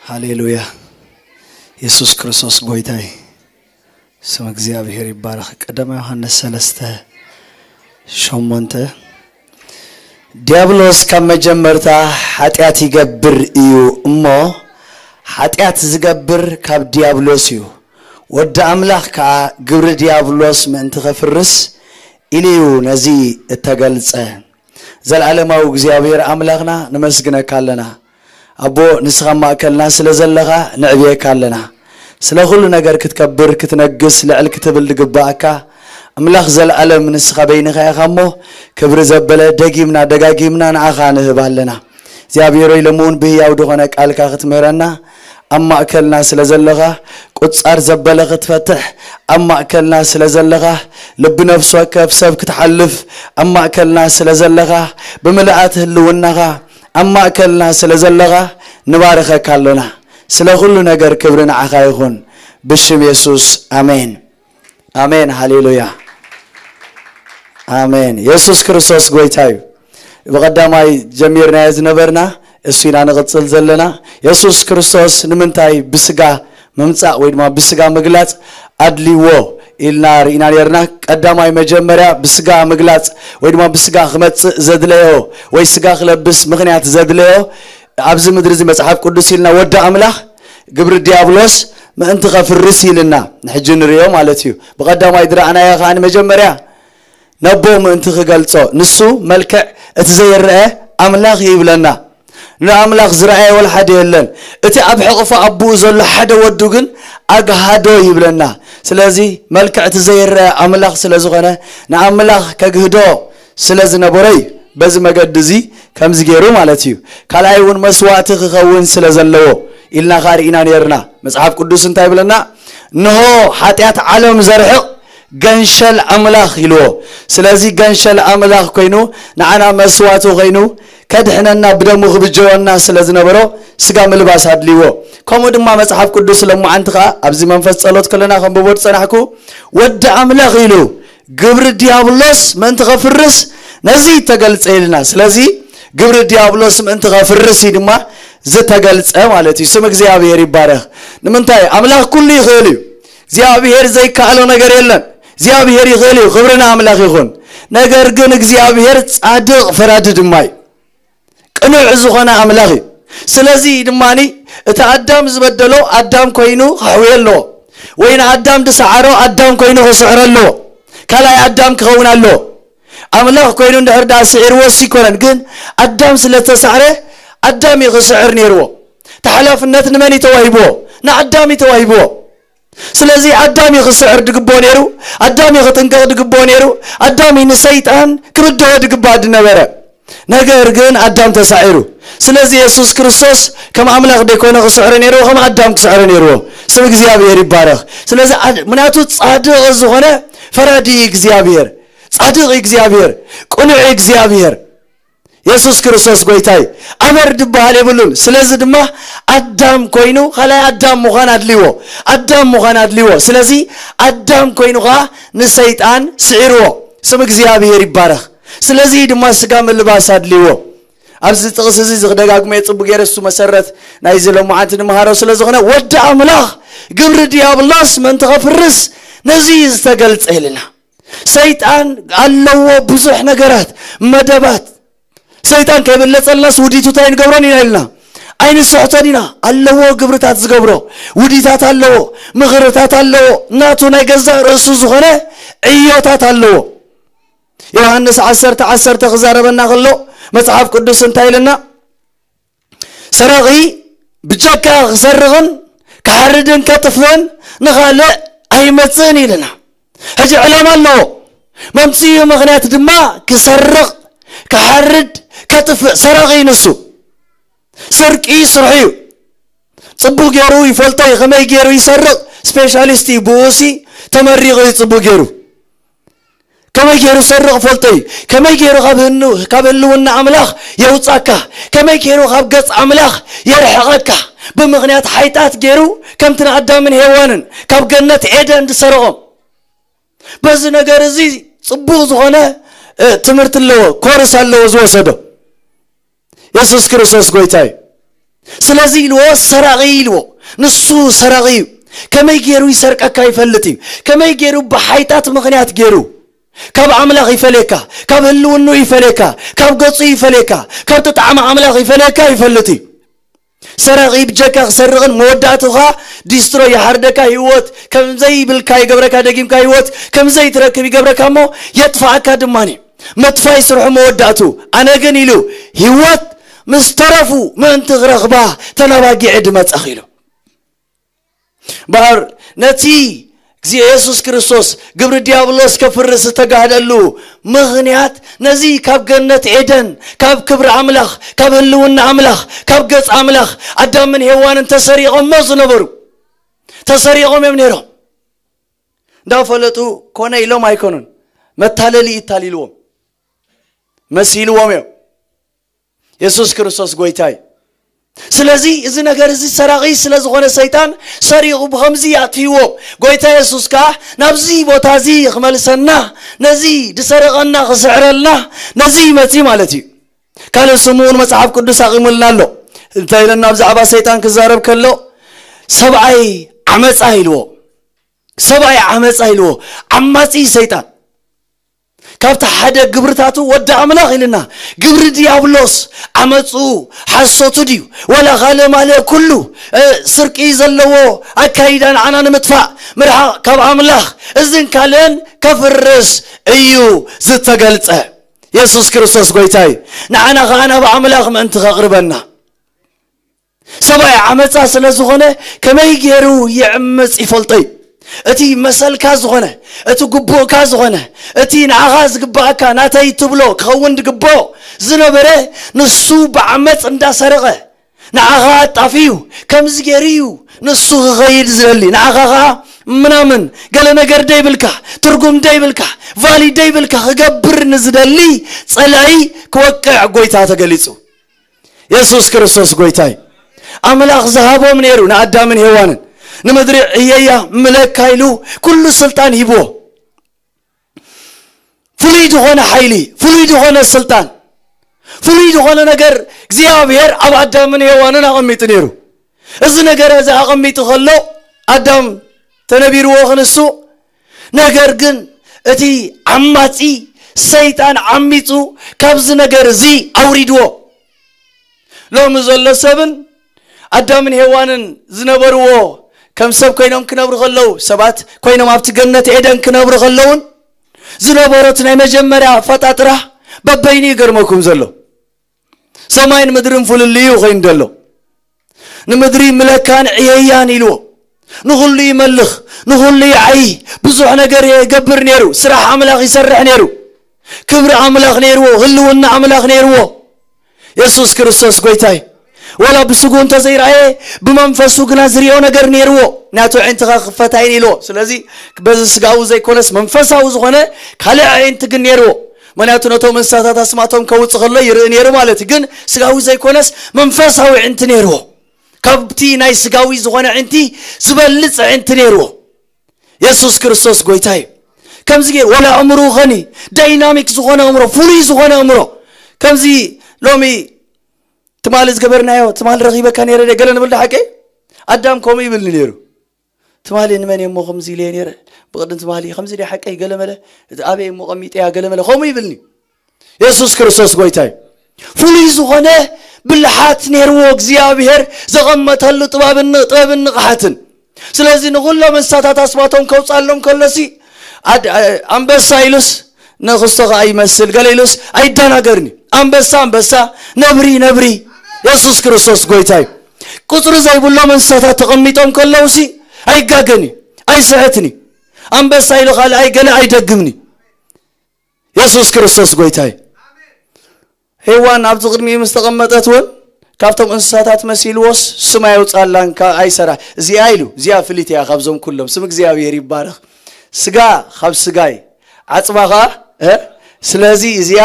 ሃሌሉያ። የሱስ ክርስቶስ ጎይታይ ስም እግዚኣብሔር ይባረኽ። ቀዳማይ ዮሃንስ ሰለስተ ሸሞንተ፣ ዲያብሎስ ካብ መጀመርታ ሓጢኣት ይገብር እዩ እሞ፣ ሓጢኣት ዝገብር ካብ ዲያብሎስ እዩ፣ ወዲ ኣምላኽ ከኣ ግብሪ ዲያብሎስ ምእንቲ ኸፍርስ ኢሉ እዩ ነዚ እተገልጸ። ዘልዓለማዊ እግዚኣብሔር ኣምላኽና፣ ንመስግነካ ኣለና። ኣቦ፣ ንስኻ ኣብ ማእከልና ስለ ዘለኻ፣ ንዕብየካ ኣለና። ስለ ኹሉ ነገር ክትከብር፣ ክትነግስ፣ ልዕል ክትብል ዝግብኣካ ኣምላኽ ዘልዓለም ንስኻ በይንኻ ኢኻ እሞ፣ ክብሪ ዘበለ ደጊምና ደጋጊምና ንዓኻ ንህብ ኣለና። እግዚኣብሔር ሆይ፣ ሎሚ እውን ብህያው ዝኾነ ቃልካ ክትምህረና ኣብ ማእከልና ስለ ዘለኻ፣ ቁጻር ዘበለ ክትፈትሕ ኣብ ማእከልና ስለ ዘለኻ፣ ልቢ ነፍሲ ወከፍ ሰብ ክትሓልፍ ኣብ ማእከልና ስለ ዘለኻ፣ ብምልኣት ህልውናኻ ኣብ ማእከልና ስለ ዘለኻ ንባርኸካ ኣሎና። ስለ ኩሉ ነገር ክብሪ ንዓኻ ይኹን። ብሽም የሱስ፣ ኣሜን። ኣሜን። ሃሌሉያ። ኣሜን። የሱስ ክርስቶስ ጎይታ እዩ። ብቐዳማይ ጀሚርናዮ ዝነበርና እሱ ኢና ንቕጽል ዘለና። የሱስ ክርስቶስ ንምንታይ ብስጋ ምምጻእ ወይ ድማ ብስጋ ምግላጽ ኣድልዎ ኢልና ርኢና ነርና። ቀዳማይ መጀመርያ ብስጋ ምግላጽ ወይ ድማ ብስጋ ክመጽእ ዘድለዮ ወይ ስጋ ክለብስ ምኽንያት ዘድለዮ ኣብዚ ምድሪ እዚ መጽሓፍ ቅዱስ ኢልና ወዲ ኣምላኽ ግብሪ ዲያብሎስ ምእንቲ ኸፍርስ ኢልና ንሕጂ ንርእዮ ማለት እዩ። ብቐዳማይ ዝረኣናዮ ኸኣ ንመጀመርያ ነቦ ምእንቲ ክገልጾ፣ ንሱ መልክዕ እቲ ዘይረአ ኣምላኽ እዩ ይብለና። ንኣምላኽ ዝረኣየ ወላ ሓደ የለን። እቲ ኣብ ሕቕፎ ኣቦኡ ዘሎ ሓደ ወዱ ግን ኣግሃዶ ይብለና። ስለዚ መልክዕ እቲ ዘይረአ ኣምላኽ ስለ ዝኾነ ንኣምላኽ ከግህዶ ስለ ዝነበሮ እዩ በዚ መገዲ እዚ ከምዚ ገይሩ ማለት እዩ። ካልኣይ እውን መስዋእቲ ክኸውን ስለ ዘለዎ ኢልና ኻእ ርኢና ነርና። መጽሓፍ ቅዱስ እንታይ ይብለና? እንሆ ሓጢኣት ዓለም ዘርሕቕ ገንሸል ኣምላኽ ኢልዎ። ስለዚ ገንሸል ኣምላኽ ኮይኑ ንዓና መስዋእቲ ኮይኑ ከድሕነና ብደሙ ክብጀወና ስለ ዝነበሮ ስጋ ምልባስ ኣድልይዎ። ከምኡ ድማ መጽሓፍ ቅዱስ ለማዓንቲ ኸኣ ኣብዚ መንፈስ ጸሎት ከለና ከንብቦ ዝጸናሕኩ ወዲ ኣምላኽ ኢሉ ግብሪ ዲያብሎስ ምእንቲ ኸፍርስ ነዚ ተገልጸ ኢልና። ስለዚ ግብሪ ዲያብሎስ ምእንቲ ኸፍርስ እዩ ድማ ዝተገልጸ ማለት እዩ። ስም እግዚኣብሔር ይባረኽ። ንምንታይ? ኣምላኽ ኩሉ ይኽእል እዩ። እግዚኣብሔር ዘይከኣሎ ነገር የለን። እግዚኣብሔር ይኽእል እዩ። ክብሪ ንኣምላኽ ይኹን። ነገር ግን እግዚኣብሔር ጻድቕ ፈራዲ ድማ እዩ። ቅኑዕ ዝኾነ ኣምላኽ እዩ። ስለዚ ድማ እቲ ኣዳም ዝበደሎ ኣዳም ኮይኑ ክሕውዮ ኣለዎ፣ ወይ ንኣዳም ዝሰዓሮ ኣዳም ኮይኑ ክስዕሮ ኣለዎ። ካልኣይ ኣዳም ክኸውን ኣለዎ። ኣምላኽ ኮይኑ እንድሕር ደኣ ስዒርዎ እሱ ኣይኮነን፣ ግን ኣዳም ስለ ዝተሳዕረ ኣዳም እዩ ክስዕር ነይርዎ። እቲ ሓላፍነት ንመን እዩ ተዋሂብዎ? ንኣዳም እዩ ተዋሂብዎ። ስለዚ ኣዳም እዩ ክስዕር ዝግብኦ ነይሩ፣ ኣዳም እዩ ክጥንቀቕ ዝግብኦ ነይሩ፣ ኣዳም እዩ ንሰይጣን ክብድሆ ዝግባእ ዝነበረ። ነገር ግን ኣዳም ተሳዒሩ። ስለዚ የሱስ ክርስቶስ ከም ኣምላኽ ደይኮነ ክስዕሮ ነይርዎ፣ ከም ኣዳም ክስዕሮ ነይርዎ። ስም እግዚኣብሔር ይባረኽ። ስለዚ ኣድ-፣ ምክንያቱ ጻድቕ ዝኾነ ፈራዲ እግዚኣብሔር፣ ጻድቕ እግዚኣብሔር፣ ቅኑዕ እግዚኣብሔር። የሱስ ክርስቶስ ጎይታይ ኣበር ድበሃል የብሉን። ስለዚ ድማ ኣዳም ኮይኑ ካልኣይ ኣዳም ምዃን ኣድልዎ፣ ኣዳም ምዃን ኣድልዎ። ስለዚ ኣዳም ኮይኑ ኸዓ ንሰይጣን ስዒርዎ። ስም እግዚኣብሔር ይባረኽ። ስለዚ ድማ ስጋ ምልባስ ኣድልዎ። ኣብዚ ጥቕሲ እዚ ዝደጋግሞ የጽቡ ገይረ እሱ መሰረት ናይዚ ሎማዓንቲ ንምሃሮ ስለ ዝኾነ ወዲ ኣምላኽ ግብሪ ዲያብሎስ ምእንቲ ኸፍርስ ነዚ እዩ ዝተገልጸ ኢልና። ሰይጣን ኣለዎ ብዙሕ ነገራት፣ መደባት። ሰይጣን ከይበለጸልናስ ውዲቱ እንታይ ንገብሮን ኢና ኢልና ኣይንስሕቶን ኢና። ኣለዎ ግብርታት ዝገብሮ፣ ውዲታት ኣለዎ፣ ምኽርታት ኣለዎ፣ ናቱ ናይ ገዛእ ርእሱ ዝኾነ ዕዮታት ኣለዎ። ዮሃንስ ዓሰርተ ዓሰርተ ክዛረበና ከሎ መጽሓፍ ቅዱስ እንታይ ኢልና? ሰራቒ ብጀካ ክሰርቕን ክሓርድን ከጥፍእን ንኻልእ ኣይመጽእን ኢልና። ሕጂ ዕላማ ኣለዎ። መምጽኡ ምኽንያት ድማ ክሰርቕ፣ ክሓርድ፣ ከጥፍእ ሰራቒ እዩ ንሱ። ስርቂ ስርሑ እዩ። ጽቡቕ ገይሩ ይፈልጦ እዩ። ከመይ ገይሩ ይሰርቕ ስፔሻሊስት እዩ። ብኡሲ ተመሪቑ እዩ ጽቡቕ ገይሩ። ከመይ ገይሩ ሰርቕ ፈልጦ እዩ። ከመይ ገይሩ ካብ ህኑ-፣ ካብ ህልውና ኣምላኽ የውጻካ፣ ከመይ ገይሩ ካብ ገጽ ኣምላኽ የርሕቐካ። ብምኽንያት ሓይጣት ገይሩ ከምቲ ንኣዳምን ሄዋንን ካብ ገነት ኤደን ዝሰረቖም። በዚ ነገር እዚ ጽቡቕ ዝኾነ፣ እ፣ ትምህርቲ ኣለዎ፣ ኮርስ ኣለዎ ዝወሰዶ። የሱስ ክርስቶስ ጎይታ እዩ። ስለዚ ኢልዎ፣ ሰራቒ ኢልዎ። ንሱ ሰራቒ እዩ። ከመይ ገይሩ ይሰርቀካ ይፈልጥ እዩ። ከመይ ገይሩ ብሓይጣት ምኽንያት ገይሩ ካብ ኣምላኽ ይፈለየካ፣ ካብ ህልውኑ ይፈለየካ፣ ካብ ገጹ ይፈለየካ፣ ካብ ጥጣዕሚ ኣምላኽ ይፈለየካ ይፈልጥ እዩ። ሰራቒ ብጀካ ክሰርቕን መወዳእትኻ ዲስትሮ ይሓርደካ፣ ህይወት ከምዘይ ይብልካ ይገብረካ፣ ደጊምካ ህይወት ከምዘይ ትረክብ ይገብረካ እሞ የጥፋኣካ ድማ እዩ። መጥፋይ ስርሑ መወዳእቱ። ኣነ ግን ኢሉ ህይወት ምስ ተረፉ ምእንቲ ክረኽባ ተናባጊዐ ድመጸኽ ኢሉ። እምበኣር ነቲ ግዜ የሱስ ክርስቶስ ግብሪ ዲያብሎስ ከፍርስ ዝተጋህደሉ ምኽንያት ነዚ ካብ ገነት ኤደን፣ ካብ ክብሪ ኣምላኽ፣ ካብ ህልውና ኣምላኽ፣ ካብ ገጽ ኣምላኽ ኣዳምን ሄዋንን ተሰሪቖሞ ዝነበሩ፣ ተሰሪቖም እዮም ነይሮም። እንዳፈለጡ ኮነ ኢሎም ኣይኮኑን። መታለሊ ይታሊልዎም መሲልዎም እዮም። የሱስ ክርስቶስ ጎይታ እዩ። ስለዚ እዚ ነገር እዚ ሰራቒ ስለ ዝኾነ ሰይጣን ሰሪቑ ብኸምዚ ኣትይዎ። ጎይታ የሱስ ከኣ ናብዚ ቦታ እዚ ክመልሰና፣ ነዚ ዝሰረቐና ክስዕረልና ነዚ ይመጺ ማለት እዩ። ካልእ ስምኡን መጽሓፍ ቅዱስ ኣቒሙልና ኣሎ። እንታይ ኢለና ብዛዕባ ሰይጣን ክዛረብ ከሎ ሰብኣይ ዓመጻ ኢልዎ። ሰብኣይ ዓመጻ ኢልዎ። ዓማጺ ሰይጣን ካብቲ ሓደ ግብርታቱ ወዲ ኣምላኽ ኢልና ግብሪ ዲያብሎስ ዓመፁ ሓሶቱ ድዩ ወላ ካልእ ማልእ ኩሉ ስርቂ ዘለዎ ኣካይዳ ንዓና ንምጥፋእ ምርሓቕ ካብ ኣምላኽ እዝን ካልእን ከፍርስ እዩ ዝተገልጸ። የሱስ ክርስቶስ ጎይታ እዩ። ንዓና ኸዓ ናብ ኣምላኽ ምእንቲ ከቕርበና ሰብኣይ ዓመፃ ስለ ዝኾነ ከመይ ገይሩ ይዕምፅ ይፈልጦ እዩ። እቲ መሰልካ ዝኾነ እቲ ግቡእካ ዝኾነ እቲ ንዓኻ ዝግባእካ ናተይ ትብሎ ክኸውን ዝግብኦ ዝነበረ ንሱ ብዓመፅ እንዳሰረቐ ንዓኻ ኣጣፍዩ ከምዚ ገይሩ እዩ ንሱ ክኸይድ ዝደሊ ንዓኻ ኸዓ ምናምን ገለ ነገር ደይብልካ ትርጉም ደይብልካ ቫሊ ደይብልካ ክገብር ንዝደሊ ፀላኢ ክወቅዕ ጎይታ ተገሊፁ። የሱስ ክርስቶስ ጎይታይ ኣምላኽ ዝሃቦም ነይሩ ንኣዳምን ሄዋንን ንምድሪ ዕየያ ምለካ ኢሉ ኩሉ ስልጣን ሂብዎ። ፍሉይ ዝኾነ ሓይሊ ፍሉይ ዝኾነ ስልጣን ፍሉይ ዝኾነ ነገር እግዚኣብሔር ኣብ ኣዳምን ሄዋንን ኣቐሚጡ ነይሩ። እዚ ነገር እዚ ኣቐሚጡ ከሎ ኣዳም ተነቢርዎ ክንሱ ነገር ግን እቲ ዓማፂ ሰይጣን ዓሚፁ ካብዚ ነገር እዚ ኣውሪድዎ። ሎሚ ዘሎ ሰብን ኣዳምን ሄዋንን ዝነበርዎ ከም ሰብ ኮይኖም ክነብሩ ከለዉ ሰባት ኮይኖም ኣብቲ ገነት ኤደን ክነብሩ ከለውን ዝነበሮት ናይ መጀመርያ ፈጣጥራ በበይኑ ይገርመኩም ዘሎ ሰማይን ምድርን ፍልልዩ ኮይኑ ዘሎ ንምድሪ ምለካን ዕየያን ኢልዎ ንኹሉ ይመልኽ ንኹሉ ይዓይ ብዙሕ ነገር ይገብር ነይሩ ስራሕ ኣምላኽ ይሰርሕ ነይሩ ክብሪ ኣምላኽ ነይርዎ ህልውና ኣምላኽ ነይርዎ የሱስ ክርስቶስ ጎይታይ ወላ ብስጉ እንተዘይረኣየ ብመንፈሱ ግና ዝሪኦ ነገር ነይርዎ ናቱ ዕንትኻ ክፈታይን ኢልዎ ስለዚ በዚ ስጋዊ ዘይኮነስ መንፈሳዊ ዝኾነ ካልእ ኣዒንቲ ግን ነይርዎ ምክንያቱ ነቶም እንስሳታት ኣስማቶም ከውፅ ከሎ ይርኢ ነይሩ ማለት እዩ ግን ስጋዊ ዘይኮነስ መንፈሳዊ ዕንቲ ነይርዎ ካብቲ ናይ ስጋዊ ዝኾነ ዕንቲ ዝበልፅ ዕንቲ ነይርዎ የሱስ ክርስቶስ ጎይታ እዩ ከምዚ ገይሩ ወላ ኣእምሮ ኸኒ ዳይናሚክ ዝኾነ ኣእምሮ ፍሉይ ዝኾነ ኣእምሮ ከምዚ ሎሚ ትማሊ ዝገበርናዮ ትማሊ ረኺበካ ነይረ ገለ ንብል ዶ ሓቂ ኣዳም ከምኡ ይብልኒ ነይሩ ትማሊ ንመን እየ እሞ ከምዚ ኢለ ነይረ ብቕድም ትማሊ ከምዚ ደ ሓቀይ ገለመለ እቲ ኣበይ እሞ ቀሚጠያ ገለመለ ከምኡ ይብልኒ የሱስ ክርስቶስ ጎይታ እዩ ፍሉይ ዝኾነ ብልሓት ነይርዎ እግዚኣብሔር ዘቐመጠሉ ጥበብን ጥበብን ንቕሓትን ስለዚ ንኹሎም እንስሳታት ኣስማቶም ከውፃሎም ከሎሲ ኣንበሳ ኢሉስ ንክስቶ ከዓ ይመስል ገለ ኢሉስ ኣይደናገርን እዩ ኣንበሳ ኣንበሳ ነብሪ ነብሪ የሱስ ክርስቶስ ጎይታ እዩ ቁፅሪ ዘይብሎም እንስሳታት ተቐሚጦም ከለውሲ ኣይጋገን እዩ ኣይስሕትን እዩ ኣንበሳ ኢሉ ካልኣይ ገለ ኣይደግምን እዩ የሱስ ክርስቶስ ጎይታ እዩ ሄዋን ኣብዚ ቅድሚኡ ምስ ተቐመጠት እውን ካብቶም እንስሳታት መሲልዎስ ስም ኣየውፃላን ኣይሰራ እዚኣ ኢሉ እዚኣ ፍሊት እያ ካብዞም ኩሎም ስም እግዚኣብሔር ይባረኽ ስጋ ካብ ስጋይ ዓፅማ ከዓ ስለዚ እዚኣ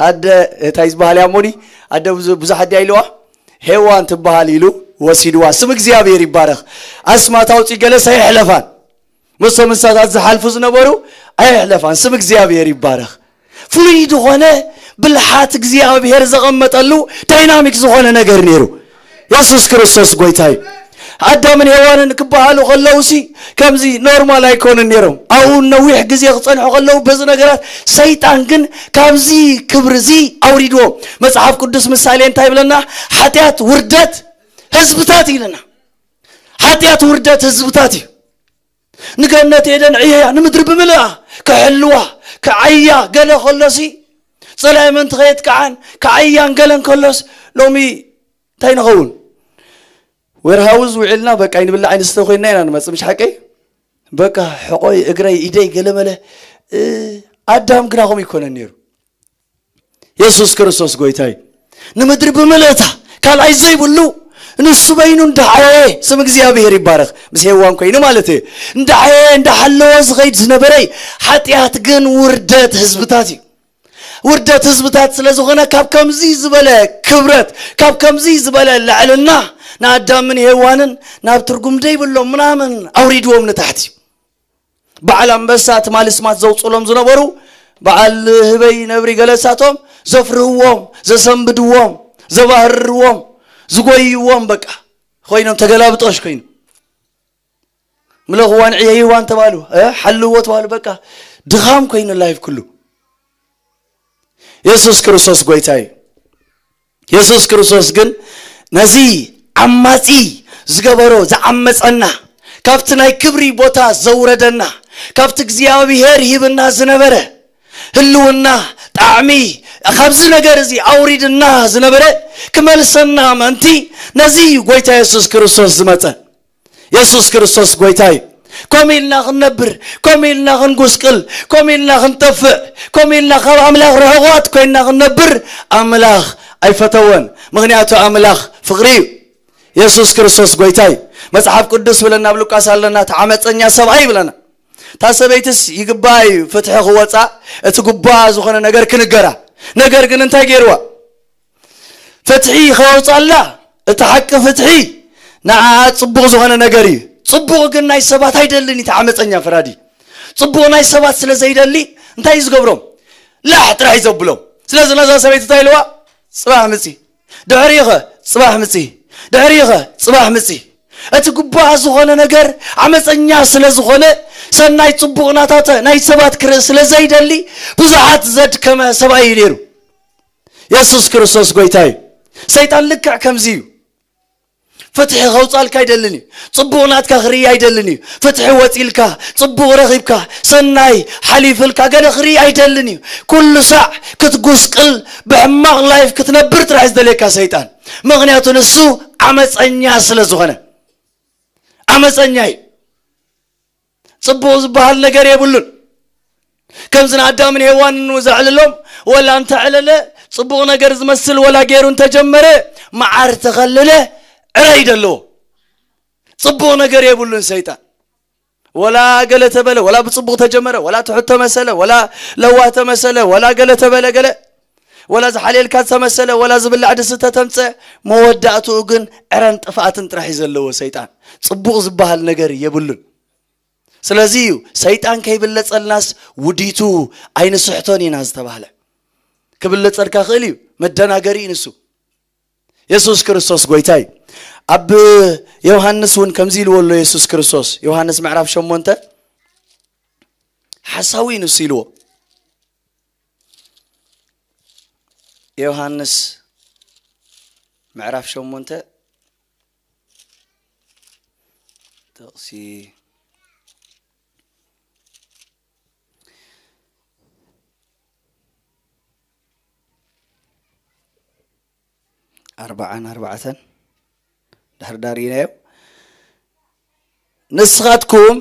ኣደ እንታይ ዝበሃል እያ ሞኒ ኣደ ብዙሓት ድያ ኢልዋ ሄዋን ትበሃል ኢሉ ወሲድዋ ስም እግዚኣብሔር ይባረኽ ኣስማት ኣውፂ ገለስ ኣይሕለፋን ምስቶም እንስሳታት ዝሓልፉ ዝነበሩ ኣየሕለፋን ስም እግዚኣብሔር ይባረኽ ፍሉይ ዝኾነ ብልሓት እግዚኣብሔር ዘቐመጠሉ ዳይናሚክ ዝኾነ ነገር ነይሩ የሱስ ክርስቶስ ጎይታ እዩ። ኣዳምን ሄዋንን ክበሃሉ ከለውሲ ከምዚ ኖርማል ኣይኮኑን ነይሮም። ኣብኡ ነዊሕ ግዜ ክጸንሑ ከለዉ በዚ ነገራት ሰይጣን ግን ካብዚ ክብሪ እዚ ኣውሪድዎም። መጽሓፍ ቅዱስ ምሳሌ እንታይ ይብለና? ሓጢኣት ውርደት ህዝብታት እዩ ኢለና። ሓጢኣት ውርደት ህዝብታት እዩ። ንገነት ኤደን ዕየያ ንምድሪ ብምልኣ ክሕልዋ ክዓያ ገለ ከሎሲ ጸላኢ ምእንቲ ከየጥቅዓን ክዓያን ገለን ከሎስ ሎሚ እንታይ ንኸውን? ዌርሃውዝ ውዒልና በቃ ኣይንብላዕ ኣይንስተ ኮይና ኢና ንመጽእ፣ ምሽ ሓቀይ? በቃ ሕቆይ እግረይ ኢደይ ገለመለ። ኣዳም ግና ከምኡ ይኮነን ነይሩ። የሱስ ክርስቶስ ጎይታይ ንምድሪ ብምልእታ ካልኣይ ዘይብሉ ንሱ በይኑ እንዳዓየ ስም እግዚኣብሔር ይባረክ። ምስ ሄዋን ኮይኑ ማለት እዩ። እንዳዓየ እንዳሓለወ ዝኸይድ ዝነበረ እዩ። ሓጢኣት ግን ውርደት ህዝብታት እዩ። ውርደት ህዝብታት ስለ ዝኾነ ካብ ከምዚ ዝበለ ክብረት፣ ካብ ከምዚ ዝበለ ልዕልና ንኣዳምን ሄዋንን ናብ ትርጉም ዘይብሎም ምናምን ኣውሪድዎም ንታሕቲ። በዓል ኣንበሳ ትማሊ ስማት ዘውፅሎም ዝነበሩ በዓል ህበይ ነብሪ ገለሳቶም ዘፍርህዎም፣ ዘሰንብድዎም፣ ዘባህርዎም፣ ዝጎይዎም በቃ ኮይኖም ተገላብጦሽ ኮይኑ ምለኽዋን ዕየይዋን ተባሉ፣ ሓልዎ ተባሉ። በቃ ድኻም ኮይኑ ላይፍ ኩሉ። የሱስ ክርስቶስ ጎይታ እዩ። የሱስ ክርስቶስ ግን ነዚ ዓማጺ ዝገበሮ ዝዓመጸና ካብቲ ናይ ክብሪ ቦታ ዘውረደና ካብቲ እግዚኣብሔር ሂብና ዝነበረ ህልውና ጣዕሚ ካብዚ ነገር እዚ ኣውሪድና ዝነበረ ክመልሰና ምእንቲ ነዚ እዩ ጎይታ የሱስ ክርስቶስ ዝመጸ። የሱስ ክርስቶስ ጎይታ እዩ። ከም ኢልና ክንነብር፣ ከም ኢልና ክንጉስቅል፣ ከም ኢልና ክንጠፍእ፣ ከም ኢልና ካብ ኣምላኽ ርሕቋት ኮይና ክንነብር ኣምላኽ ኣይፈተወን። ምክንያቱ ኣምላኽ ፍቕሪ እዩ። የሱስ ክርስቶስ ጎይታ እዩ። መጽሓፍ ቅዱስ ብለና ኣብ ሉቃስ ኣለና እቲ ዓመፀኛ ሰብኣይ ይብለና። እታ ሰበይትስ ይግባእ እዩ ፍትሒ ክወፃ፣ እቲ ግቡኣ ዝኾነ ነገር ክንገራ። ነገር ግን እንታይ ገይርዋ? ፍትሒ ከውፃላ እቲ ሓቂ ፍትሒ ንዓ ፅቡቕ ዝኾነ ነገር እዩ። ፅቡቕ ግን ናይ ሰባት ኣይደልን እቲ ዓመፀኛ ፈራዲ። ፅቡቕ ናይ ሰባት ስለ ዘይደሊ እንታይ እዩ ዝገብሮም? ላሕ ጥራሕ እዩ ዘብሎም። ስለዚ ነዛ ሰበይቲ እንታይ ኢልዋ? ፅባሕ ምፂ፣ ድሕሪኸ ፅባሕ ምፂ፣ ድሕሪኸ ፅባሕ ምፂ። እቲ ግቡኣ ዝኾነ ነገር ዓመፀኛ ስለ ዝኾነ ሰናይ ፅቡቕ ናታተ ናይ ሰባት ክርኢ ስለ ዘይደሊ ብዙሓት ዘድከመ ሰብኣይ እዩ ነይሩ። የሱስ ክርስቶስ ጎይታ እዩ። ሰይጣን ልክዕ ከምዚ እዩ። ፍትሒ ከውፃልካ ኣይደልን እዩ። ፅቡቕ ናትካ ክርኢ ኣይደልን እዩ። ፍትሒ ወፂልካ፣ ፅቡቕ ረኺብካ፣ ሰናይ ሓሊፍልካ ገለ ክርኢ ኣይደልን እዩ። ኩሉ ሳዕ ክትጉስቅል ብሕማቕ ላይፍ ክትነብር ጥራሕ ዝደልየካ ሰይጣን። ምክንያቱ ንሱ ዓመፀኛ ስለ ዝኾነ ዓመፀኛ እዩ። ፅቡቕ ዝበሃል ነገር የብሉን። ከምዚ ንኣዳምን ሄዋንን ዘዕልሎም ወላ እንተዕለለ ፅቡቕ ነገር ዝመስል ወላ ገይሩ እንተጀመረ መዓር ተኸለለ ዕረ ይደለዎ። ፅቡቕ ነገር የብሉን ሰይጣን። ወላ ገለ ተበለ፣ ወላ ብፅቡቕ ተጀመረ፣ ወላ ትሑት ተመሰለ፣ ወላ ለዋህ ተመሰለ፣ ወላ ገለ ተበለ ገለ፣ ወላ ዝሓልየልካ ተመሰለ፣ ወላ ዝብላዕ ድስተ ተምፀ፣ መወዳእትኡ ግን ዕረን ጥፍኣትን ጥራሕ እዩ ዘለዎ ሰይጣን። ፅቡቕ ዝበሃል ነገር የብሉን። ስለዚ እዩ ሰይጣን ከይብለጸልናስ ውዲቱ ኣይንስሕቶን ኢና ዝተባህለ። ክብለጸልካ ክእል እዩ፣ መደናገሪ እዩ ንሱ። የሱስ ክርስቶስ ጎይታ እዩ። ኣብ ዮሃንስ እውን ከምዚ ኢልዎ ኣሎ የሱስ ክርስቶስ። ዮሃንስ ምዕራፍ ሸሞንተ ሓሳዊ እዩ ንሱ ኢልዎ። ዮሃንስ ምዕራፍ ሸሞንተ ጥቕሲ ኣርባዓን ኣርባዕተን ድሕር ዳር ኢናዮ። ንስኻትኩም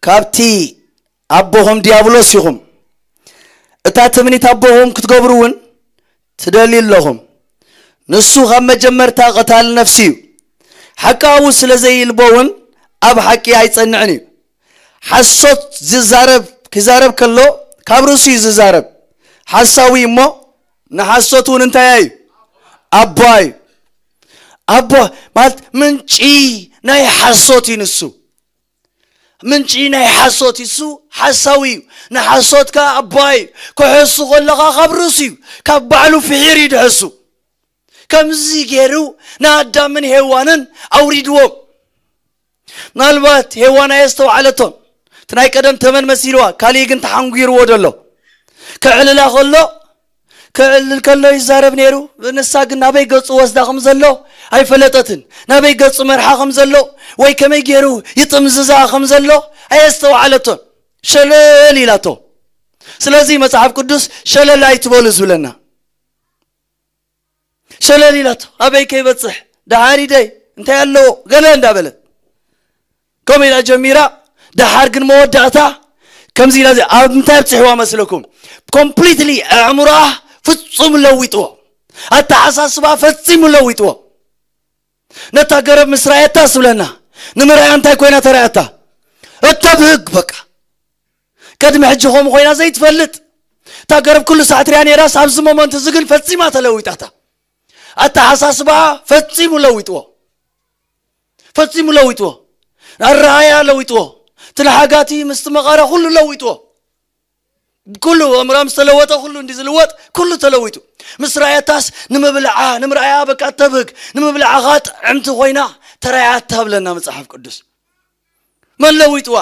ካብቲ ኣቦኹም ዲያብሎስ ኢኹም። እታ ትምኒት ኣቦኹም ክትገብሩ እውን ትደልዩ ኣለኹም። ንሱ ካብ መጀመርታ ቀታሊ ነፍሲ እዩ። ሓቂ ኣብኡ ስለ ዘይልቦ እውን ኣብ ሓቂ ኣይጸንዕን እዩ። ሓሶት ዝዛረብ፣ ክዛረብ ከሎ ካብ ርእሱ እዩ ዝዛረብ። ሓሳዊ እሞ ንሓሶት እውን እንታይ እዩ? ኣቦ እዩ። ኣቦ ማለት ምንጪ ናይ ሓሶት እዩ ንሱ። ምንጪ ናይ ሓሶት እሱ ሓሳዊ እዩ። ንሓሶት ከኣ ኣቦ እዩ። ክሕሱ ከለኻ ካብ ርእሱ እዩ። ካብ ባዕሉ ፍሒር እዩ ድሕሱ። ከምዚ ገይሩ ንኣዳምን ሄዋንን ኣውሪድዎም። ምናልባት ሄዋን ኣየስተውዓለቶን። እቲ ናይ ቀደም ተመን መሲልዋ፣ ካሊእ ግን ተሓንጒርዎ ደሎ። ክዕልላ ከሎ፣ ክዕልል ከሎ ይዛረብ ነይሩ። ንሳ ግን ናበይ ገጹ ወስዳ ከም ዘሎ ኣይፈለጠትን። ናበይ ገጹ መርሓ ከም ዘሎ ወይ ከመይ ገይሩ ይጥምዝዛ ከም ዘሎ ኣየስተውዓለቶን። ሸለል ኢላቶ። ስለዚ መጽሓፍ ቅዱስ ሸለል ኣይትበሉ ዝብለና። ሸለል ኢላቶ። ኣበይ ከይበጽሕ፣ ደሓር ኢደይ እንታይ ኣለዎ ገለ እንዳበለት ከምኡ ኢላ ጀሚራ። ደሓር ግን መወዳእታ ከምዚ ኢላ፣ ኣብ እንታይ ኣብጽሕዋ መስለኩም? ኮምፕሊትሊ ኣእምሮኣ ፍጹም ለዊጥዎ። ኣተሓሳስባ ፈጺሙ ለዊጥዎ። ነታ ገረብ ምስ ረኣየታ ስብለና፣ ንምርኣያ እንታይ ኮይና ተረኣየታ? እተብህግ በቃ። ቅድሚ ሕጂ ከምኡ ኮይና ዘይትፈልጥ። እታ ገረብ ኩሉ ሳዕ ትሪኣ ነይራስ፣ ኣብዚ ሞመንት እዚ ግን ፈጺማ ተለዊጣታ። ኣተሓሳስባኣ ፈጺሙ ለዊጥዎ። ፈጺሙ ለዊጥዎ። ኣረኣያ ለዊጥዎ። እቲ ንሓጋቲ ምስቲ መቐረ ኩሉ ለዊጥዎ። ኩሉ ኣእምራ ምስ ተለወጠ ኩሉ እንዲ ዝልወጥ ኩሉ ተለዊጡ። ምስ ረኣየታስ ንምብልዓ፣ ንምርኣያ በቃ ተብህግ፣ ንምብልዓ ኸዓ ጥዕምቲ ኮይና ተራእያታ ብለና መጽሓፍ ቅዱስ። መን ለዊጥዋ?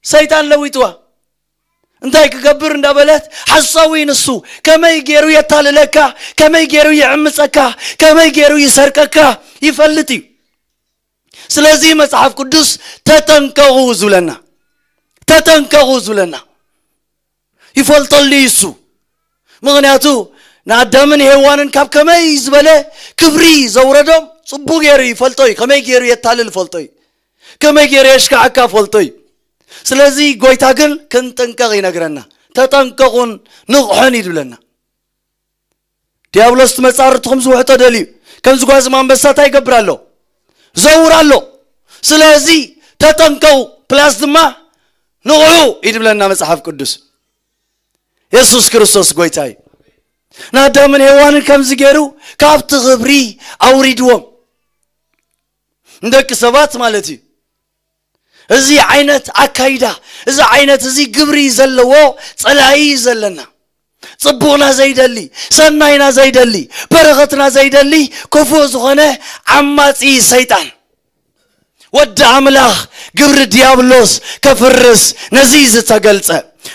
ሰይጣን ለዊጥዋ። እንታይ ክገብር እንዳበለት፣ ሓሳዊ ንሱ፣ ከመይ ገይሩ የታልለካ፣ ከመይ ገይሩ ይዕምጸካ፣ ከመይ ገይሩ ይሰርቀካ ይፈልጥ እዩ። ስለዚ መጽሓፍ ቅዱስ ተጠንቀቑ ዝብለና፣ ተጠንቀቑ ዝብለና። ይፈልጠሉ እዩ እሱ። ምኽንያቱ ንኣዳምን ሄዋንን ካብ ከመይ ዝበለ ክብሪ ዘውረዶም ጽቡቕ ገይሩ ይፈልጦ እዩ። ከመይ ገይሩ የታልል ፈልጦ እዩ። ከመይ ገይሩ የሽካዓካ ፈልጦ እዩ። ስለዚ ጎይታ ግን ክንጥንቀቕ ይነግረና። ተጠንቀቑን ንቕሑን እዩ ዝብለና። ዲያብሎስ እቲ መጻርትኹም ዝውሕጦ ደልዩ፣ ከም ዝጓዝም ኣንበሳ እንታይ ይገብር ኣሎ? ዘውር ኣሎ። ስለዚ ተጠንቀቑ፣ ፕላስ ድማ ንቕሑ እዩ ዝብለና መጽሓፍ ቅዱስ። የሱስ ክርስቶስ ጎይታ እዩ። ንኣዳምን ሄዋንን ከምዚ ገይሩ ካብቲ ክብሪ ኣውሪድዎም። ንደቂ ሰባት ማለት እዩ። እዚ ዓይነት ኣካይዳ፣ እዚ ዓይነት እዚ ግብሪ ዘለዎ ጸላኢ እዩ ዘለና። ጽቡቕና ዘይደሊ፣ ሰናይና ዘይደሊ፣ በረኸትና ዘይደሊ፣ ክፉእ ዝኾነ ዓማጺ ሰይጣን። ወዲ ኣምላኽ ግብሪ ዲያብሎስ ከፍርስ ነዚ ዝተገልጸ።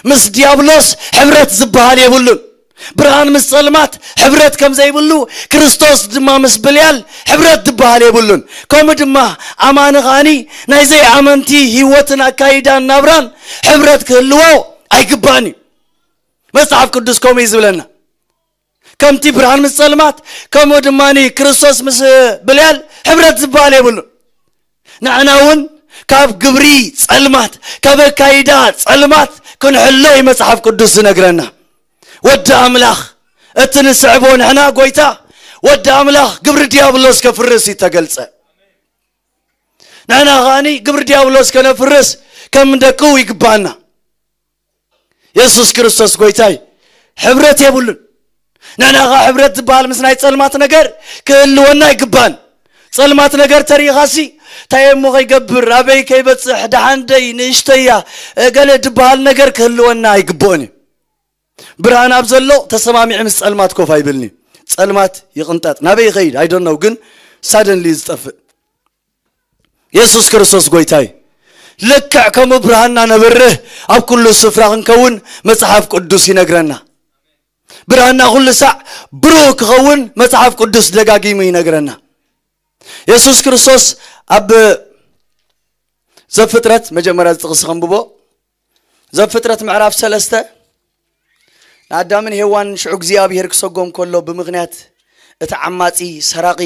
ምስ ዲያብሎስ ሕብረት ዝበሃል የብሉን። ብርሃን ምስ ጸልማት ሕብረት ከም ዘይብሉ፣ ክርስቶስ ድማ ምስ ብልያል ሕብረት ዝበሃል የብሉን። ከምኡ ድማ ኣማኒ ኸኣኒ ናይ ዘይኣመንቲ ህይወትን ኣካይዳን ናብራን ሕብረት ክህልዎ ኣይግባእን እዩ። መጽሓፍ ቅዱስ ከምኡ እዩ ዝብለና። ከምቲ ብርሃን ምስ ጸልማት፣ ከምኡ ድማ ክርስቶስ ምስ ብልያል ሕብረት ዝበሃል የብሉን። ንሕና እውን ካብ ግብሪ ጸልማት፣ ካብ ኣካይዳ ጸልማት ክንሕሎ እዩ መጽሓፍ ቅዱስ ዝነግረና። ወዲ ኣምላኽ፣ እቲ ንስዕቦ ንሕና ጎይታ፣ ወዲ ኣምላኽ ግብሪ ዲያብሎስ ከፍርስ እዩ ተገልጸ። ንሕና ኸኣኒ ግብሪ ዲያብሎስ ከነፍርስ ከም ደቁ ይግባኣና። የሱስ ክርስቶስ ጎይታይ ሕብረት የብሉን። ንሕና ኸኣ ሕብረት ዝበሃል ምስ ናይ ጸልማት ነገር ክህልወና ኣይግባን። ጸልማት ነገር ተሪኢኻሲ፣ እንታይ እሞ ከይገብር፣ ኣበይ ከይበጽሕ፣ ደሓንደይ፣ ንእሽተያ፣ ገለ ዝበሃል ነገር ክህልወና ኣይግብኦን እዩ። ብርሃን ኣብ ዘሎ ተሰማሚዑ ምስ ጸልማት ኮፍ ኣይብልኒ። ጸልማት ይቕንጠጥ። ናበይ ይኸይድ? I don't know፣ ግን ሳደንሊ እዩ ዝጠፍእ። የሱስ ክርስቶስ ጎይታይ። ልክዕ ከምኡ ብርሃንና ነብርህ ኣብ ኩሉ ስፍራ ክንከውን መጽሓፍ ቅዱስ ይነግረና። ብርሃንና ኩሉ ሳዕ ብሩህ ክኸውን መጽሓፍ ቅዱስ ደጋጊሙ ይነግረና። የሱስ ክርስቶስ ኣብ ዘፍጥረት፣ መጀመርያ እዚ ጥቕሲ ከንብቦ። ዘፍጥረት ምዕራፍ ሰለስተ፣ ንኣዳምን ሄዋን ሽዑ እግዚኣብሄር ክሰጎም ከሎ፣ ብምኽንያት እቲ ዓማጺ ሰራቒ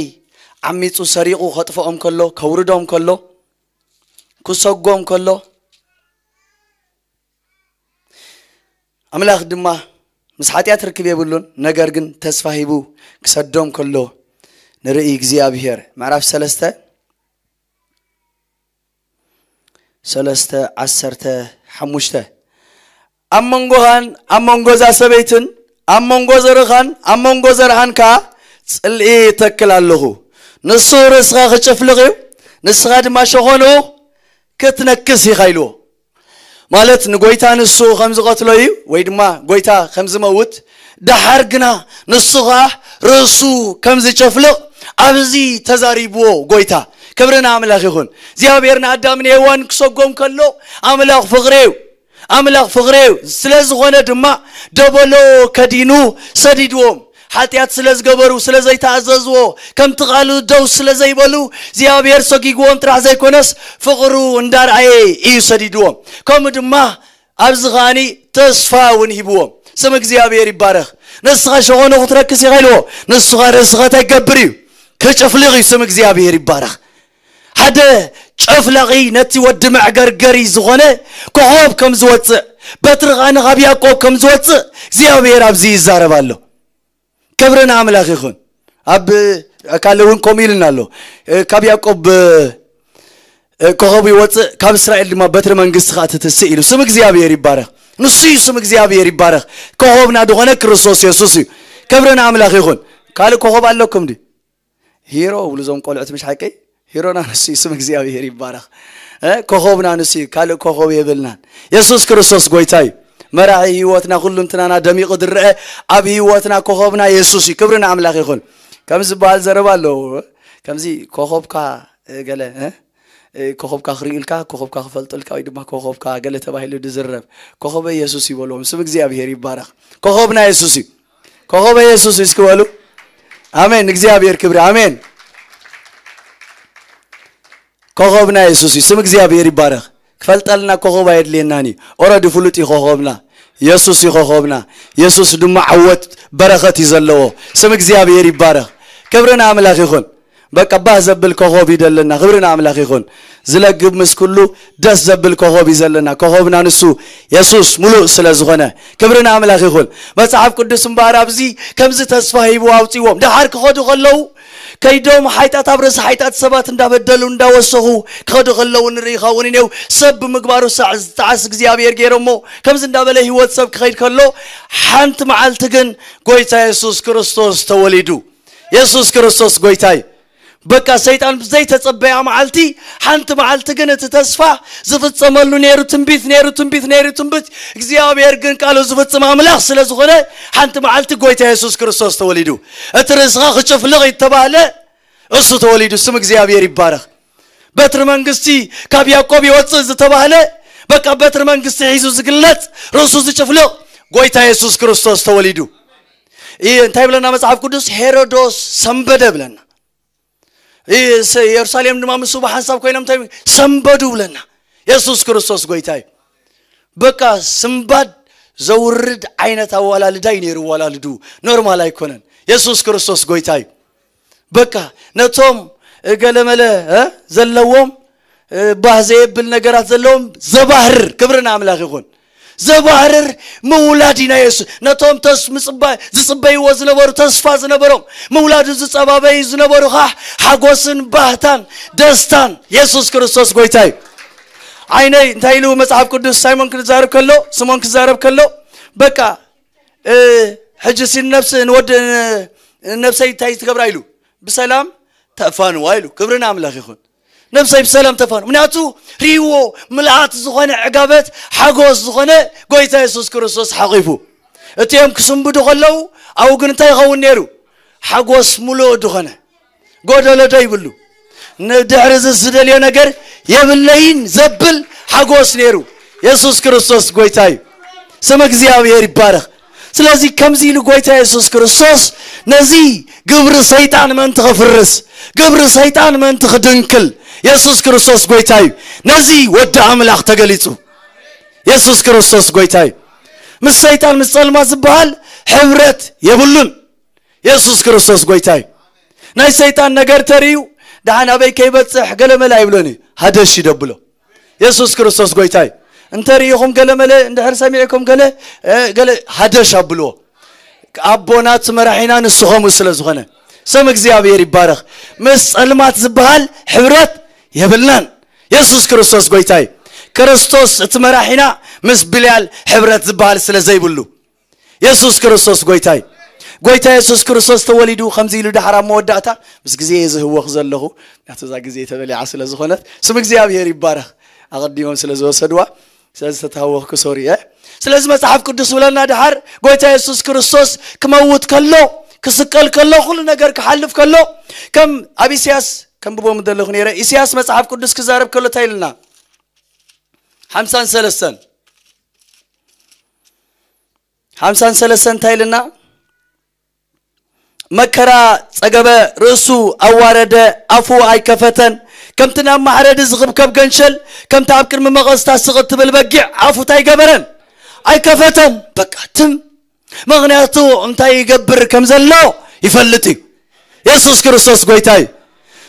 ዓሚጹ ሰሪቑ ከጥፍኦም ከሎ፣ ከውርዶም ከሎ፣ ክሰጎም ከሎ፣ ኣምላኽ ድማ ምስ ሓጢኣት ርክብ የብሉን፣ ነገር ግን ተስፋ ሂቡ ክሰዶም ከሎ ንርኢ። እግዚኣብሄር፣ ምዕራፍ ሰለስተ፣ ሰለስተ ዓሰርተ ሓሙሽተ፣ ኣብ መንጎኻን ኣብ መንጎ እዛ ሰበይትን ኣብ መንጎ ዘርእኻን ኣብ መንጎ ዘርኣን ከኣ ጽልኢ እተክል ኣለኹ። ንሱ ርእስኻ ክጭፍልቕ እዩ፣ ንስኻ ድማ ሸኾንኡ ክትነክስ ኢኻ ኢልዎ። ማለት ንጎይታ ንሱ ከም ዝቐትሎ እዩ፣ ወይ ድማ ጎይታ ከም ዝመውት፣ ደሓር ግና ንሱ ኸኣ ርእሱ ከም ዝጨፍልቕ ኣብዚ ተዛሪብዎ ጎይታ። ክብሪ ንኣምላኽ ይኹን። እግዚኣብሔር ንኣዳምን ሄዋን ክሰጎም ከሎ ኣምላኽ ፍቕሪ እዩ። ኣምላኽ ፍቕሪ እዩ። ስለ ዝኾነ ድማ ደበሎ ከዲኑ ሰዲድዎም። ሓጢኣት ስለ ዝገበሩ፣ ስለ ዘይተኣዘዝዎ፣ ከምቲ ቃሉ ደው ስለ ዘይበሉ እግዚኣብሔር ሰጊግዎም ጥራሕ ዘይኮነስ ፍቕሩ እንዳርኣየ እዩ ሰዲድዎም። ከምኡ ድማ ኣብዚ ኸኣኒ ተስፋ እውን ሂብዎም። ስም እግዚኣብሔር ይባረኽ። ንስኻ ሸኾነ ክትረክስ ኢኻ ኢልዎ። ንስኻ ርእስኻ እንታይ ክገብር እዩ? ክጭፍልቕ እዩ። ስም እግዚኣብሔር ይባረኽ። ሓደ ጨፍላቒ ነቲ ወዲ መዕገርገሪ ዝኾነ ኮኾብ ከም ዝወፅእ፣ በትሪ ኸኣ ንኻብ ያዕቆብ ከም ዝወፅእ እግዚኣብሔር ኣብዚ ይዛረብ ኣሎ። ክብሪ ንኣምላኽ ይኹን። ኣብ ካልእ እውን ከምኡ ኢልና ኣሎ። ካብ ያዕቆብ ኮኾብ ይወፅእ፣ ካብ እስራኤል ድማ በትሪ መንግስቲ ኸኣ ትትስእ ኢሉ። ስም እግዚኣብሔር ይባረኽ። ንሱ እዩ ስም እግዚኣብሔር ይባረኽ። ኮኾብና ዝኾነ ክርስቶስ የሱስ እዩ። ክብሪ ንኣምላኽ ይኹን። ካልእ ኮኾብ ኣለኩም ድዩ? ሂሮ ብሉ እዞም ቆልዑት፣ ምሽ ሓቀይ? ሂሮና ንሱ እዩ። ስም እግዚኣብሔር ይባረኽ። ኮኾብና ንሱ እዩ። ካልእ ኮኾብ የብልናን። የሱስ ክርስቶስ ጎይታ እዩ። መራሒ ህይወትና፣ ኩሉ እንትናና ደሚቑ ዝረአ ኣብ ህይወትና ኮኾብና የሱስ እዩ። ክብሪ ንኣምላኽ ይኹን። ከምዚ ዝበሃል ዘረባ ኣለዎ። ከምዚ ኮኾብካ ገለ ኮኾብካ ክርእዩልካ፣ ኮኾብካ ክፈልጡልካ፣ ወይ ድማ ኮኾብካ ገለ ተባሂሉ ዝዝረብ፣ ኮኾበ የሱስ ይበልዎም። ስም እግዚኣብሔር ይባረኽ። ኮኾብና የሱስ እዩ። ኮኾበ የሱስ እዩ። እስኪ በሉ። ኣሜን። እግዚኣብሔር ክብሪ። ኣሜን። ኮኾብና የሱስ እዩ። ስም እግዚኣብሔር ይባረኽ። ክፈልጠልና ኮኾብ ኣየድልየናን እዩ። ኦረዲ ፍሉጥ እዩ ኮኾብና። የሱስ እዩ ኮኾብና። የሱስ ድማ ዓወት በረኸት እዩ ዘለዎ። ስም እግዚኣብሔር ይባረኽ። ክብሪ ንኣምላኽ ይኹን። በቃ ባህ ዘብል ኮኾብ እዩ ደለና። ክብሪ ንኣምላኽ ይኹን። ዝለግብ ምስ ኩሉ ደስ ዘብል ኮኾብ እዩ ዘለና። ኮኾብና ንሱ የሱስ ምሉእ ስለ ዝኾነ ክብሪ ንኣምላኽ ይኹን። መጽሓፍ ቅዱስ እምበኣር ኣብዚ ከምዚ ተስፋ ሂቡ ኣውፅዎም። ደሓር ክኸዱ ከለዉ ከይዶም ሓይጣት ኣብ ርእሲ ሓይጣት ሰባት እንዳበደሉ እንዳወሰኹ ክኸዱ ከለዉ ንርኢ ኸውን እኔው ሰብ ብምግባሩ ሳዕ ዝተዓስ እግዚኣብሔር ገይሮሞ ከምዚ እንዳበለ ህይወት ሰብ ክኸይድ ከሎ ሓንቲ መዓልቲ ግን ጎይታ የሱስ ክርስቶስ ተወሊዱ። የሱስ ክርስቶስ ጎይታይ። በቃ ሰይጣን ብዘይተጸበያ መዓልቲ ሓንቲ መዓልቲ ግን እቲ ተስፋ ዝፍጸመሉ ነይሩ። ትንቢት ነይሩ፣ ትንቢት ነይሩ፣ ትንቢት። እግዚኣብሔር ግን ቃሉ ዝፍጽም ኣምላኽ ስለ ዝኾነ ሓንቲ መዓልቲ ጎይታ የሱስ ክርስቶስ ተወሊዱ። እቲ ርእስኻ ክጭፍልቕ ይተባህለ እሱ ተወሊዱ። ስም እግዚኣብሔር ይባረኽ። በትሪ መንግስቲ ካብ ያዕቆብ ይወፅእ ዝተባህለ በቃ በትሪ መንግስቲ ሒዙ ዝግለጽ ርእሱ ዝጭፍልቕ ጎይታ የሱስ ክርስቶስ ተወሊዱ። ይህ እንታይ ብለና መጽሓፍ ቅዱስ? ሄሮዶስ ሰንበደ ብለና። ይህ ስ- ኢየሩሳሌም ድማ ምስኡ ብሓንሳብ ኮይኖም እንታይ ሰንበዱ ብለና። የሱስ ክርስቶስ ጎይታ እዩ። በቃ ስንባድ ዘውርድ ዓይነት ኣዋላልዳ እዩ ነይሩ። ኣዋላልዱ ኖርማል ኣይኮነን። የሱስ ክርስቶስ ጎይታ እዩ። በቃ ነቶም ገለመለ እ፣ ዘለዎም እ፣ ባህ ዘየብል ነገራት ዘለዎም ዘባህር። ክብሪ ንኣምላኽ ይኹን። ዘባህርር ምውላድ ኢና የሱስ። ነቶም ተስ ምጽባ- ዝጽበይዎ ዝነበሩ፣ ተስፋ ዝነበሮም፣ ምውላዱ ዝጸባበዩ ዝነበሩ ኸዓ ሓጎስን ባህታን ደስታን። የሱስ ክርስቶስ ጎይታ እዩ። ዓይነይ እንታይ ኢሉ መጽሓፍ ቅዱስ ሳይሞን ክዛረብ ከሎ፣ ስሞን ክዛረብ ከሎ በቃ እ፣ ሕጂ ሲ ነብስ ንወድ ነብሰይ እንታይ ትገብራ ኢሉ ብሰላም ተፋንዋ ኢሉ። ክብሪ ንኣምላኽ ይኹን። ነብሰይ ብሰላም ተፋንዋ። ምክንያቱ ሪዎ ምልኣት ዝኾነ ዕጋበት ሓጎስ ዝኾነ ጎይታ የሱስ ክርስቶስ ሓቂፉ። እቲኦም ክስንብዱ ከለዉ ኣብኡ ግን እንታይ ይኸውን ነይሩ? ሓጎስ ሙሉእ ዝኾነ ጎደሎ ዶ ይብሉ። ንድሕሪ እዚ ዝደልዮ ነገር የብለይን ዘብል ሓጎስ ነይሩ። የሱስ ክርስቶስ ጎይታ እዩ። ስም እግዚኣብሔር ይባረኽ። ስለዚ ከምዚ ኢሉ ጎይታ የሱስ ክርስቶስ ነዚ ግብሪ ሰይጣን ምእንቲ ክፍርስ፣ ግብሪ ሰይጣን ምእንቲ ክድንክል የሱስ ክርስቶስ ጎይታ እዩ። ነዚ ወዲ ኣምላኽ ተገሊጹ። የሱስ ክርስቶስ ጎይታ እዩ። ምስ ሰይጣን ምስ ጸልማት ዝበሃል ሕብረት የብሉን። የሱስ ክርስቶስ ጎይታ እዩ። ናይ ሰይጣን ነገር ተርእዩ ደሓን ኣበይ ከይበጽሕ ገለመለ ኣይብሎን እዩ። ሃደሽ ይደብሎ። የሱስ ክርስቶስ ጎይታ እዩ። እንተ ርኢኹም ገለመለ እንድሕር ሰሚዕኩም ገለ እ፣ ገለ ሃደሽ ኣብልዎ። ኣቦና እቲ መራሒና ንሱ ከምኡ ስለ ዝኾነ ስም እግዚኣብሔር ይባረኽ። ምስ ጸልማት ዝበሃል ሕብረት የብልናን። የሱስ ክርስቶስ ጎይታ እዩ። ክርስቶስ እቲ መራሒና ምስ ብልያል ሕብረት ዝበሃል ስለ ዘይብሉ የሱስ ክርስቶስ ጎይታ እዩ። ጎይታ የሱስ ክርስቶስ ተወሊዱ ከምዚ ኢሉ ደሓር ኣብ መወዳእታ ምስ ግዜ እየ ዝህወኽ ዘለኹ። ምክንያቱ እዛ ግዜ ተበሊዓ ስለ ዝኾነት ስም እግዚኣብሔር ይባረኽ። ኣቐዲሞም ስለ ዝወሰድዋ ስለ ዝተተሃወኽኩ ሶሪ እየ። ስለዚ መጽሓፍ ቅዱስ ብለና ደሓር ጎይታ የሱስ ክርስቶስ ክመውት ከሎ ክስቀል ከሎ፣ ኩሉ ነገር ክሓልፍ ከሎ፣ ከም ኣብ ኢሳያስ ከንብቦ ምደለኹ ነይረ። ኢሳያስ መጽሓፍ ቅዱስ ክዛረብ ከሎ እንታይ ኢልና? ሓምሳን ሰለስተን፣ ሓምሳን ሰለስተን እንታይ ኢልና? መከራ ጸገበ፣ ርእሱ ኣዋረደ፣ ኣፉ ኣይከፈተን። ከምቲ ናብ ማሕረዲ ዝኽብከብ ገንሸል፣ ከምቲ ኣብ ቅድሚ መቐስታ ስቕ እትብል በጊዕ ኣፉ እንታይ ገበረን? ኣይከፈተን። በቃ ትም። ምኽንያቱ እንታይ ይገብር ከም ዘሎ ይፈልጥ እዩ። የሱስ ክርስቶስ ጎይታ እዩ።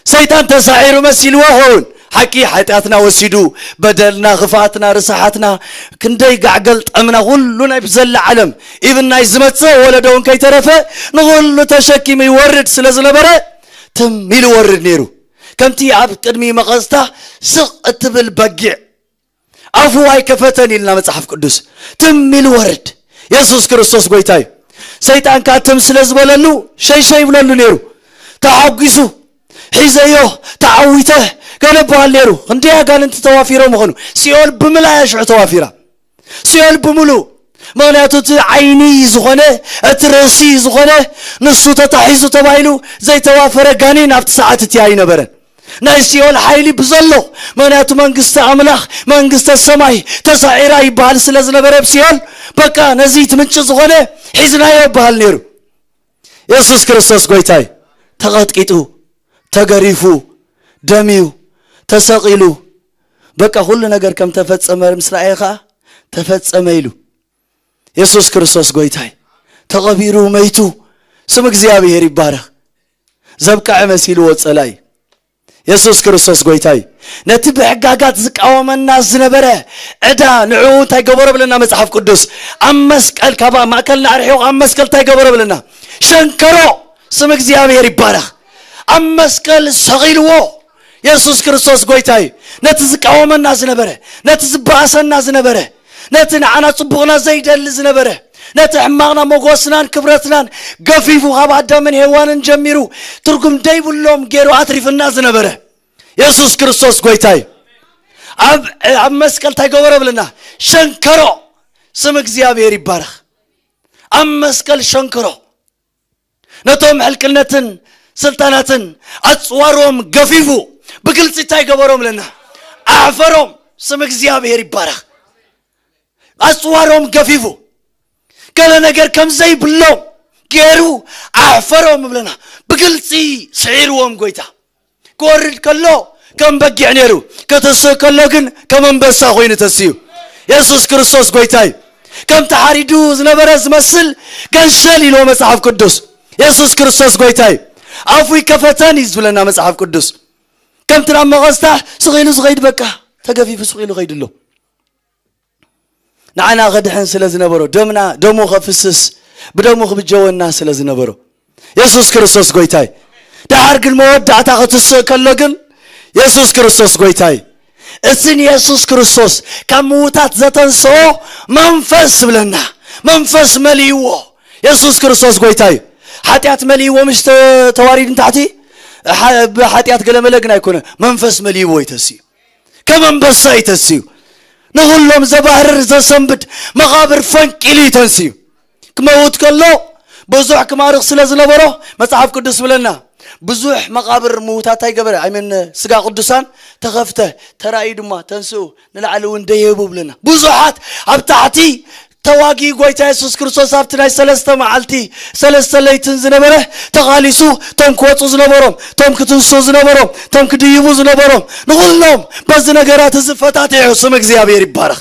ሰይጣን ተሳዒሩ መሲልዎ ኸውን። ሓቂ ሓጢኣትና ወሲዱ፣ በደልና፣ ክፍኣትና፣ ርሳሓትና፣ ክንደይ ጋዕገልጠምና፣ ኩሉ ናይ ብዘላ ዓለም፣ ኢብን ናይ ዝመጽእ ወለዶ እውን ከይተረፈ፣ ንኹሉ ተሸኪሙ ይወርድ ስለ ዝነበረ፣ ትም ኢሉ ይወርድ ነይሩ። ከምቲ ኣብ ቅድሚ መቐዝታ ስቕ እትብል በጊዕ፣ ኣፉ ኣይከፈተን ኢልና መጽሓፍ ቅዱስ። ትም ኢሉ ወርድ። የሱስ ክርስቶስ ጎይታ እዩ። ሰይጣን ከኣ ትም ስለ ዝበለሉ፣ ሸይሸይ ይብለሉ ነይሩ። ተሓጒሱ፣ "ሒዘዮ፣ ተዓዊተ" ገለ በሃል ነይሩ። ክንደይ ኣጋንንቲ ተዋፊሮም ይኾኑ። ሲኦል ብምልኣ እያ ሽዑ ተዋፊራ። ሲኦል ብምሉእ። ምኽንያቱ እቲ ዓይኒ ዝኾነ፣ እቲ ርእሲ ዝኾነ፣ ንሱ ተታሒዙ ተባሂሉ ዘይተዋፈረ ጋኔን ኣብቲ ሰዓት እቲ ኣይነበረን። ናይ ሲኦል ሓይሊ ብዘሎ፣ ምኽንያቱ መንግስቲ ኣምላኽ፣ መንግስተ ሰማይ ተሳዒራ ይበሃል ስለ ዝነበረ፣ ኣብ ሲኦል በቃ ነዚ እቲ ምንጪ ዝኾነ ሒዝናዮ ይበሃል ነይሩ። የሱስ ክርስቶስ ጎይታ እዩ። ተቐጥቂጡ፣ ተገሪፉ፣ ደምዩ፣ ተሰቒሉ፣ በቃ ኩሉ ነገር ከም ተፈጸመ ምስ ረኣየ ኸኣ፣ "ተፈጸመ" ኢሉ። የሱስ ክርስቶስ ጎይታ እዩ። ተቐቢሩ፣ መይቱ፣ ስም እግዚኣብሔር ይባረኽ። ዘብቅዐ መሲልዎ ጸላኢ። የሱስ ክርስቶስ ጎይታ እዩ። ነቲ ብሕጋጋት ዝቃወመና ዝነበረ ዕዳ ንዕኡ እንታይ ገበሮ ብለና መጽሓፍ ቅዱስ? ኣብ መስቀል፣ ካብ ማእከልና ኣርሒቑ ኣብ መስቀል እንታይ ገበሮ ብለና? ሸንከሮ። ስም እግዚኣብሔር ይባረኽ። ኣብ መስቀል ሰቒልዎ። የሱስ ክርስቶስ ጎይታ እዩ። ነቲ ዝቃወመና ዝነበረ፣ ነቲ ዝበኣሰና ዝነበረ፣ ነቲ ንዓና ጽቡቕና ዘይደሊ ዝነበረ፣ ነቲ ሕማቕና፣ ሞጎስናን ክብረትናን ገፊፉ፣ ካብ ኣዳምን ሄዋንን ጀሚሩ ትርጉም ደይብሎም ገይሩ ኣትሪፍና ዝነበረ፣ የሱስ ክርስቶስ ጎይታ እዩ። ኣብ፣ ኣብ መስቀል እንታይ ገበሮ ብለና? ሸንከሮ። ስም እግዚኣብሔር ይባረኽ። ኣብ መስቀል ሸንከሮ። ነቶም ሕልቅነትን ስልጣናትን ኣጽዋሮም ገፊፉ፣ ብግልጺ እንታይ ገበሮም ብለና? ኣሕፈሮም። ስም እግዚኣብሔር ይባረኽ። ኣጽዋሮም ገፊፉ፣ ገለ ነገር ከም ዘይብሎም ገይሩ ኣሕፈሮም ብለና። ብግልጺ ስዒርዎም ጎይታ። ክወርድ ከሎ ከም በጊዕ ነይሩ፣ ክትስእ ከሎ ግን ከም ኣንበሳ ኮይኑ ተስዩ። የሱስ ክርስቶስ ጎይታ እዩ። ከም ተሓሪዱ ዝነበረ ዝመስል ገንሸል ኢልዎ መጽሓፍ ቅዱስ። የሱስ ክርስቶስ ጎይታ እዩ። ኣፉ ይከፈተን እዩ ዝብለና መጽሓፍ ቅዱስ። ከምቲ ናብ መቐዝታ ስቕ ኢሉ ዝኸይድ፣ በቃ ተገፊፉ ስቕ ኢሉ ኸይዱ ኣሎ። ንዓና ከድሕን ስለ ዝነበሮ፣ ደምና፣ ደሙ ከፍስስ፣ ብደሙ ክብጀወና ስለ ዝነበሮ፣ የሱስ ክርስቶስ ጎይታይ። ደሓር ግን መወዳእታ ክትስእ ከሎ ግን፣ የሱስ ክርስቶስ ጎይታይ። እቲ ንየሱስ ክርስቶስ ካብ ምዉታት ዘተንስኦ መንፈስ ብለና፣ መንፈስ መሊእዎ። የሱስ ክርስቶስ ጎይታይ። ሓጢኣት መሊእዎ፣ ምሽ ተ-፣ ተዋሪድ ንታሕቲ፣ ሓ-፣ ብሓጢኣት ገለመለ ግን ኣይኮነ፣ መንፈስ መሊእዎ ይተስዩ። ከም ኣንበሳ ይተስዩ። ንኹሎም ዘባህርር፣ ዘሰንብድ መቓብር ፈንቂሉ ይተንስዩ። ክመውት ከሎ ብዙሕ ክማርኽ ስለ ዝነበሮ፣ መጽሓፍ ቅዱስ ብለና፣ ብዙሕ መቓብር ምዉታት ኣይገበረ፣ ኣይመን ስጋ ቅዱሳን ተኸፍተ፣ ተራእዩ ድማ ተንስኡ፣ ንላዕሊ እውን ደየቡ ብለና። ብዙሓት ኣብ ታሕቲ ተዋጊኡ ጎይታ የሱስ ክርስቶስ ኣብቲ ናይ ሰለስተ መዓልቲ ሰለስተ ለይትን ዝነበረ ተቓሊሱ፣ ቶም ክወጹ ዝነበሮም፣ ቶም ክትንስኡ ዝነበሮም፣ ቶም ክድይቡ ዝነበሮም፣ ንኹሎም በዚ ነገራት እዚ ፈታቲሑ። ስም እግዚኣብሔር ይባረኽ።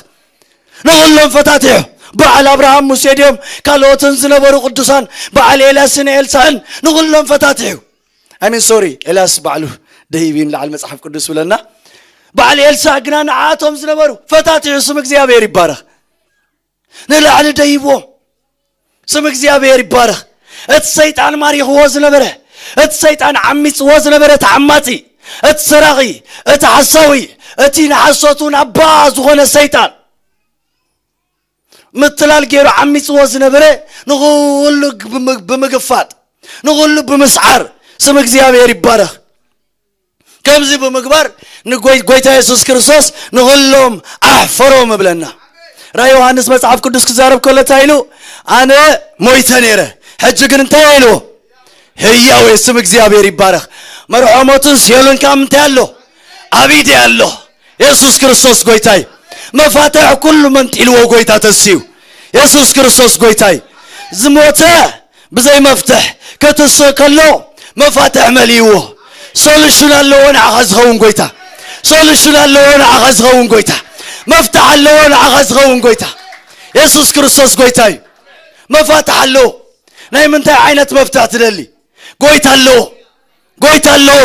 ንኹሎም ፈታቲሑ። በዓል ኣብርሃም፣ ሙሴ ድዮም ካልኦትን ዝነበሩ ቅዱሳን፣ በዓል ኤልያስን ኤልሳዕን፣ ንኹሎም ፈታቲሑ። ኣይ ሚን ሶሪ፣ ኤልያስ ባዕሉ ደይብ እዩ ንላዕሊ መጽሓፍ ቅዱስ ብለና። በዓል ኤልሳዕ ግና ንዓኣቶም ዝነበሩ ፈታቲሑ። ስም እግዚኣብሔር ይባረኽ። ንላዕሊ ደይብዎም። ስም እግዚኣብሔር ይባረኽ። እቲ ሰይጣን ማሪኽዎ ዝነበረ፣ እቲ ሰይጣን ዓሚጽዎ ዝነበረ፣ እቲ ዓማጺ፣ እቲ ሰራቒ፣ እቲ ሓሳዊ፣ እቲ ንሓሶቱ ናባ ዝኾነ ሰይጣን፣ ምትላል ገይሩ ዓሚጽዎ ዝነበረ፣ ንኹሉ ብምግ-፣ ብምግፋጥ፣ ንኹሉ ብምስዓር፣ ስም እግዚኣብሔር ይባረኽ። ከምዚ ብምግባር ንጎይ-፣ ጎይታ የሱስ ክርስቶስ ንኹሎም ኣሕፈሮም እብለና። ራእይ ዮሃንስ መጽሓፍ ቅዱስ ክዛረብ ከሎ እንታይ ኢሉ? "ኣነ ሞይተ ነይረ፣ ሕጂ ግን እንታይ ኢልዎ? ህያው ስም እግዚኣብሔር ይባረኽ። መርሖሞትን ሲኦልን ካብ ምንታይ ኣሎ? ኣብ ኢደ ኣሎ። የሱስ ክርስቶስ ጎይታይ። መፋትሕ ኩሉ መንጢልዎ ጎይታ ተስዩ። የሱስ ክርስቶስ ጎይታይ። ዝሞተ ብዘይ መፍትሕ ክትስእ ከሎ መፋትሕ መሊእዎ። ሶሉሽን ኣለዎ ንዓኻ ዝኸውን ጎይታ። ሶሉሽን ኣለዎ ንዓኻ ዝኸውን ጎይታ። መፍትሕ ኣለዎ ንዓኻ ዝኸውን ጎይታ። የሱስ ክርስቶስ ጎይታ እዩ። መፋትሕ ኣለዎ። ናይ ምንታይ ዓይነት መፍትሕ ትደሊ? ጎይታ ኣለዎ። ጎይታ ኣለዎ።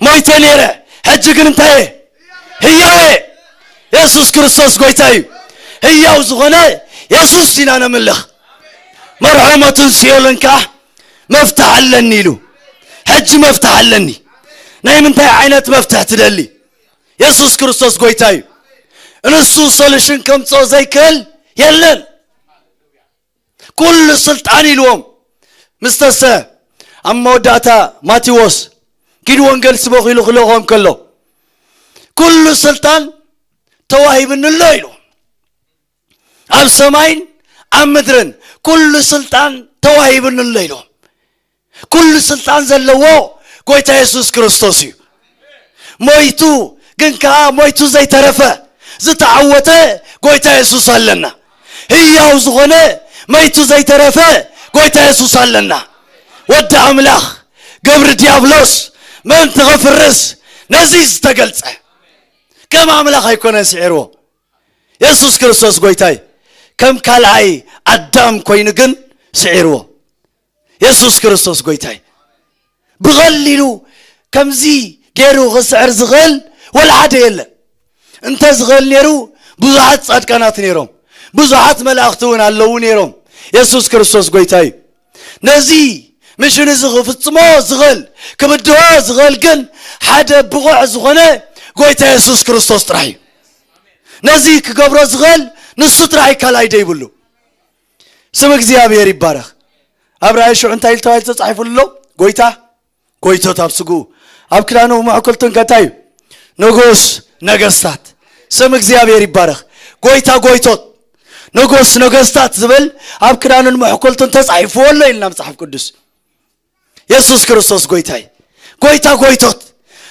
ሞይተ ነይረ፣ ሕጂ ግን እንታይ እየ? ህያው እየ። የሱስ ክርስቶስ ጎይታ እዩ። ህያው ዝኾነ የሱስ ኢና ነምልኽ። መርሖ ሞትን ሲኦልን ከኣ መፍትሕ ኣለኒ ኢሉ። ሕጂ መፍትሕ ኣለኒ። ናይ ምንታይ ዓይነት መፍትሕ ትደሊ? የሱስ ክርስቶስ ጎይታ እዩ። ንሱ ሶሉሽን ከምጽኦ ዘይክእል የለን። ኩሉ ስልጣን ኢልዎም ምስ ተሰ ኣብ መወዳእታ ማቴዎስ ኪድ ወንጌል ስበኽ ኢሉ ክልእኾም ከሎ ኩሉ ስልጣን ተዋሂብኒ ኣሎ ኢልዎም። ኣብ ሰማይን ኣብ ምድርን ኩሉ ስልጣን ተዋሂብኒ ኣሎ ኢልዎም። ኩሉ ስልጣን ዘለዎ ጎይታ የሱስ ክርስቶስ እዩ። ሞይቱ ግን ከኣ ሞይቱ ዘይተረፈ ዝተዓወተ ጎይታ የሱስ ኣለና። ህያው ዝኾነ መይቱ ዘይተረፈ ጎይታ የሱስ ኣለና። ወዲ ኣምላኽ ግብሪ ዲያብሎስ ምእንቲ ኸፍርስ ነዚ ዝተገልጸ ከም ኣምላኽ ኣይኮነን ስዒርዎ። የሱስ ክርስቶስ ጎይታይ ከም ካልኣይ ኣዳም ኮይኑ ግን ስዒርዎ። የሱስ ክርስቶስ ጎይታይ ብቐሊሉ ከምዚ ገይሩ ክስዕር ዝኽእል ወላ ሓደ የለን። እንተ ዝኽእል ነይሩ ብዙሓት ጻድቃናት ነይሮም፣ ብዙሓት መላእኽቲ እውን ኣለዉ ነይሮም። የሱስ ክርስቶስ ጎይታ እዩ። ነዚ ምሽን እዚ ክፍጽሞ ዝኽእል ክብድሆ ዝኽእል ግን ሓደ ብቑዕ ዝኾነ ጎይታ የሱስ ክርስቶስ ጥራሕ እዩ። ነዚ ክገብሮ ዝኽእል ንሱ ጥራሕ እዩ፣ ካልኣይ ደይብሉ። ስም እግዚኣብሔር ይባረኽ። ኣብ ራእይ ሽዑ እንታይ ኢሉ ተባሂሉ ተጻሒፉ ኣሎ? ጎይታ ጎይቶት ኣብ ስግኡ ኣብ ክዳኑ መዕኮልትን ከታይ እዩ? ንጉስ ነገስታት። ስም እግዚኣብሔር ይባረኽ። ጎይታ ጎይቶት ንጉስ ነገስታት ዝብል ኣብ ክዳኑን መዕኮልቱን ተጻሒፍዎ ኣሎ ኢልና መጽሓፍ ቅዱስ። የሱስ ክርስቶስ ጎይታይ ጎይታ ጎይቶት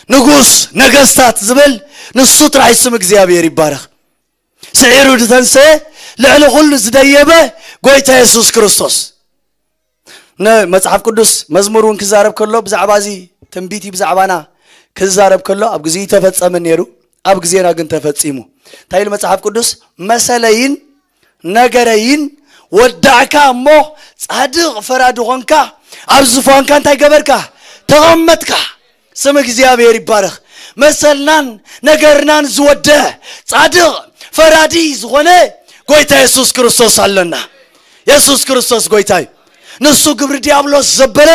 ንጉስ ነገስታት ዝብል ንሱ ጥራይ ስም እግዚኣብሔር ይባረኽ። ስዒሩ ዝተንሰየ ልዕሊ ኩሉ ዝደየበ ጎይታ የሱስ ክርስቶስ። ንመጽሓፍ ቅዱስ መዝሙር እውን ክዛረብ ከሎ ብዛዕባ እዚ ትንቢት እዩ ብዛዕባና ክዛረብ ከሎ ኣብ ግዜኡ ተፈጸመ ነይሩ፣ ኣብ ግዜና ግን ተፈጺሙ። እንታይ ኢሉ መጽሓፍ ቅዱስ? መሰለይን ነገረይን ወዳእካ እሞ ጻድቕ ፈራዲ ኾንካ ኣብ ዝፋንካ እንታይ ገበርካ? ተቐመጥካ። ስም እግዚኣብሔር ይባረኽ። መሰልናን ነገርናን ዝወደ ጻድቕ ፈራዲ ዝኾነ ጎይታ የሱስ ክርስቶስ ኣለና። የሱስ ክርስቶስ ጎይታ እዩ። ንሱ ግብሪ ዲያብሎስ ዘበለ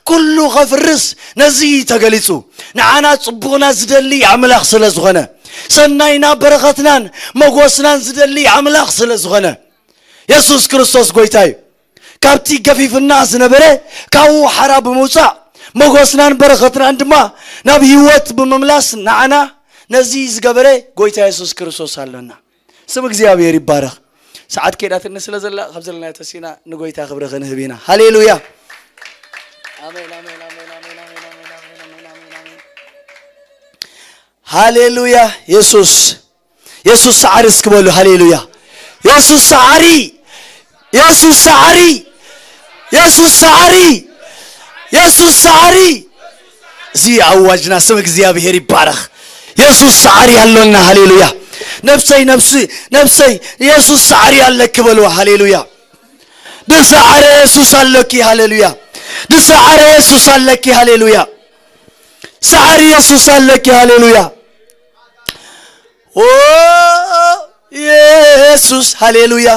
ኩሉ ኸፍርስ ነዚ እዩ ተገሊጹ። ንዓና ጽቡቕና ዝደሊ ኣምላኽ ስለ ዝኾነ፣ ሰናይና በረኸትናን መጎስናን ዝደሊ ኣምላኽ ስለ ዝኾነ፣ የሱስ ክርስቶስ ጎይታ እዩ። ካብቲ ገፊፍና ዝነበረ ካብኡ ሓራ ብምውጻእ መጎስናን በረኸትናን ድማ ናብ ህይወት ብምምላስ ንዓና ነዚ ዝገበረ ጎይታ የሱስ ክርስቶስ ኣለና። ስም እግዚኣብሔር ይባረኽ። ሰዓት ከይዳትኒ ስለ ዘላ ካብ ዘለናዮ ተሲና ንጎይታ ክብሪ ክንህብ ኢና። ሃሌሉያ። ኣሜን፣ ኣሜን፣ ኣሜን፣ ኣሜን፣ ኣሜን፣ ኣሜን፣ ኣሜን፣ ኣሜን፣ ኣሜን፣ ኣሜን። ሃሌሉያ። የሱስ፣ የሱስ ሰዓሪ እስኪ በሉ። ሃሌሉያ። የሱስ ሰዓሪ፣ የሱስ ሰዓሪ፣ የሱስ ሰዓሪ፣ የሱስ ሰዓሪ። እዚ ኣዋጅና ስም እግዚኣብሔር ይባረኽ። የሱስ ሰዓሪ ኣሎና። ሃሌሉያ። ነፍሰይ፣ ነፍሲ፣ ነፍሰይ የሱስ ሰዓሪ ኣለኪ በልዋ። ሃሌሉያ። ድሰዓረ የሱስ ኣለኪ። ሃሌሉያ። ድሰዓረ የሱስ ኣለኪ። ሃሌሉያ። ሰዓሪ የሱስ ኣለኪ። ሃሌሉያ። ኦ የሱስ፣ ሃሌሉያ።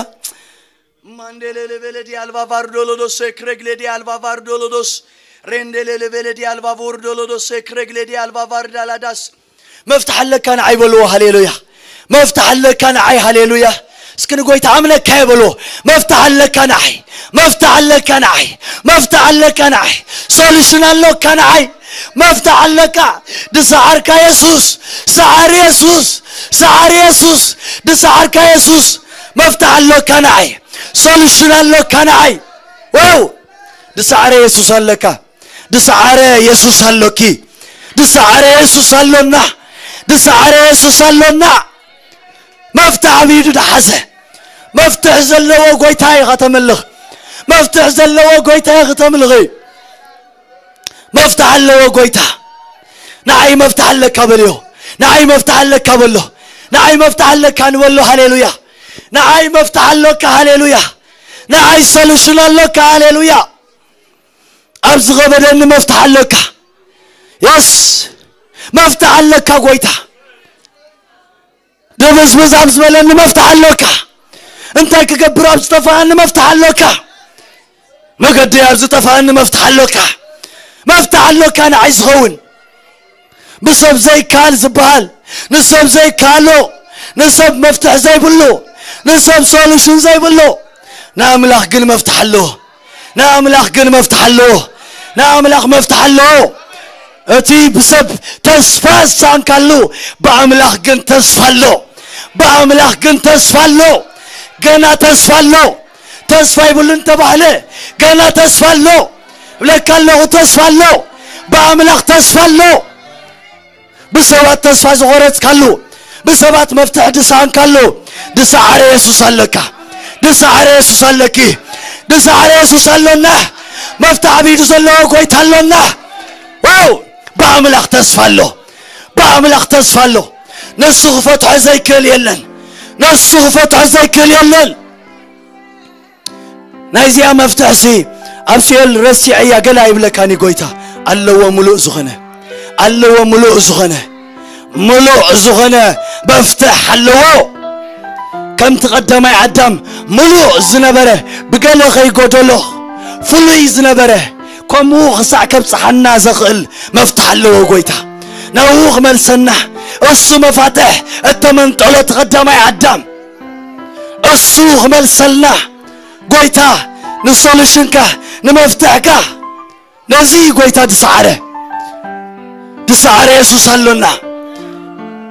ማንዴሌሌ ቤሌዲ ኣልባ ቫርዶሎዶስ፣ ክሬግሌዲ ኣልባ ቫርዶሎዶስ፣ ሬንዴሌሌ ቤሌዲ ኣልባ ቮርዶሎዶስ፣ ክሬግሌዲ ኣልባ ቫርዳላዳስ። መፍትሕ ኣለካ ንዓይ በልዎ። ሃሌሉያ። መፍትሕ ኣለካ ንዓይ። ሃሌሉያ። እስኪ ንጎይታ ኣምነካ እየ በልዎ። መፍትሕ ኣለካ ንዓይ። መፍትሕ ኣለካ ንዓይ። መፍትሕ ኣለካ ንዓይ። ሶሉሽን ኣለካ ንዓይ። መፍትሕ ኣለካ። ድሰዓርካ የሱስ። ሰዓር የሱስ። ሰዓር የሱስ። ድሰዓርካ የሱስ። መፍትሕ ኣለካ ንዓይ። ሶሉሽን ኣለካ ንዓይ። ዋው። ድሰዓረ የሱስ ኣለካ። ድሰዓረ የሱስ ኣሎኪ። ድሰዓረ የሱስ ኣሎና። ድሰዓረ የሱስ ኣሎና። መፍትሕ ኣብ ኢዱ ድሓዘ፣ መፍትሕ ዘለዎ ጎይታ ኢኻ ተምልኽ። መፍትሕ ዘለዎ ጎይታ ኢኺ ተምልኺ። መፍትሕ ኣለዎ ጎይታ። ንዓይ መፍትሕ ኣለካ በልዮ። ንዓይ መፍትሕ ኣለካ በሎ። ንዓይ መፍትሕ ኣለካ ንበሎ። ሃሌሉያ። ንዓይ መፍትሕ ኣሎካ። ሃሌሉያ። ንዓይ ሰሉሽን ኣሎካ። ሃሌሉያ። ኣብ ዝኸበደኒ መፍትሕ ኣሎካ። የስ፣ መፍትሕ ኣለካ ጎይታ። ድብዝብዝ ኣብ ዝበለኒ መፍትሕ ኣሎካ። እንታይ ክገብር ኣብ ዝጠፋኣኒ መፍትሕ ኣሎካ። መገዲ ኣብ ዝጠፋኣኒ መፍትሕ ኣሎካ። መፍትሕ ኣሎካ ንዓይ ዝኸውን። ብሰብ ዘይከኣል ዝበሃል፣ ንሰብ ዘይከኣሎ፣ ንሰብ መፍትሕ ዘይብሉ፣ ንሰብ ሶሉሽን ዘይብሉ፣ ንኣምላኽ ግን መፍትሕ ኣለዎ። ንኣምላኽ ግን መፍትሕ ኣለዎ። ንኣምላኽ መፍትሕ ኣለዎ። እቲ ብሰብ ተስፋ ዝሰኣንካሉ፣ ብኣምላኽ ግን ተስፋ ኣሎ። ብኣምላኽ ግን ተስፋ ኣሎ። ገና ተስፋ ኣሎ። ተስፋ ይብሉን ተባህለ፣ ገና ተስፋ ኣሎ። እብለካ ኣለኹ፣ ተስፋ ኣሎ። ብኣምላኽ ተስፋ ኣሎ። ብሰባት ተስፋ ዝቖረጽካሉ፣ ብሰባት መፍትሒ ድሰኣንካሉ፣ ድሰዓረ የሱስ ኣለካ። ድሰዓረ የሱስ ኣለኪ። ድሰዓረ የሱስ ኣሎና። መፍትሒ ኣብ ኢዱ ዘለዎ ጎይታ ኣሎና። ዋው! ብኣምላኽ ተስፋ ኣሎ። ብኣምላኽ ተስፋ ኣሎ። ነሱ ክፈትሖ ዘይክእል የለን። ነሱ ክፈትሖ ዘይክእል የለን። ናይዚኣ መፍትሕሲ ኣብ ሲኦል ረሲዐያ ገለ ኣይብለካን እዩ ጎይታ። ኣለዎ ምሉእ ዝኾነ፣ ኣለዎ ምሉእ ዝኾነ፣ ምሉእ ዝኾነ መፍትሕ ኣለዎ። ከምቲ ቀዳማይ ኣዳም ምሉእ ዝነበረ፣ ብገለ ከይጎደሎ ፍሉይ ዝነበረ፣ ከምኡ ክሳዕ ከብጽሓና ዘኽእል መፍትሕ ኣለዎ ጎይታ። ናብኡ ክመልሰና፣ እሱ መፋትሕ እተመንጠሎ እቲ ቀዳማይ ኣዳም እሱ ክመልሰልና ጎይታ፣ ንሶሉሽንካ፣ ንመፍትሕካ። ነዚ እዩ ጎይታ ድሰዓረ። ድሰዓረ የሱስ ኣሎና።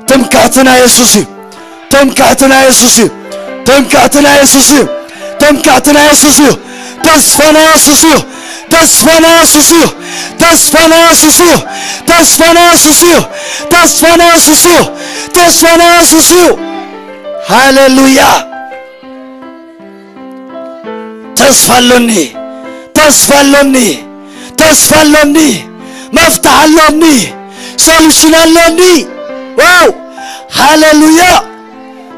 ትምክሕትና የሱስ እዩ። ትምክሕትና የሱስ እዩ። ትምክሕትና የሱስ እዩ። ትምክሕትና የሱስ እዩ። ተስፋና የሱስ እዩ። ተስፋና የሱስ እዩ። ተስፋና የሱስ እዩ። ተስፋና የሱስ እዩ። ተስፋና የሱስ እዩ። ተስፋና የሱስ እዩ። ሃሌሉያ። ተስፋ ኣሎኒ፣ ተስፋ ኣሎኒ፣ ተስፋ ኣሎኒ፣ መፍትሕ ኣሎኒ፣ ሶሉሽን ኣሎኒ። ዋው! ሃሌሉያ!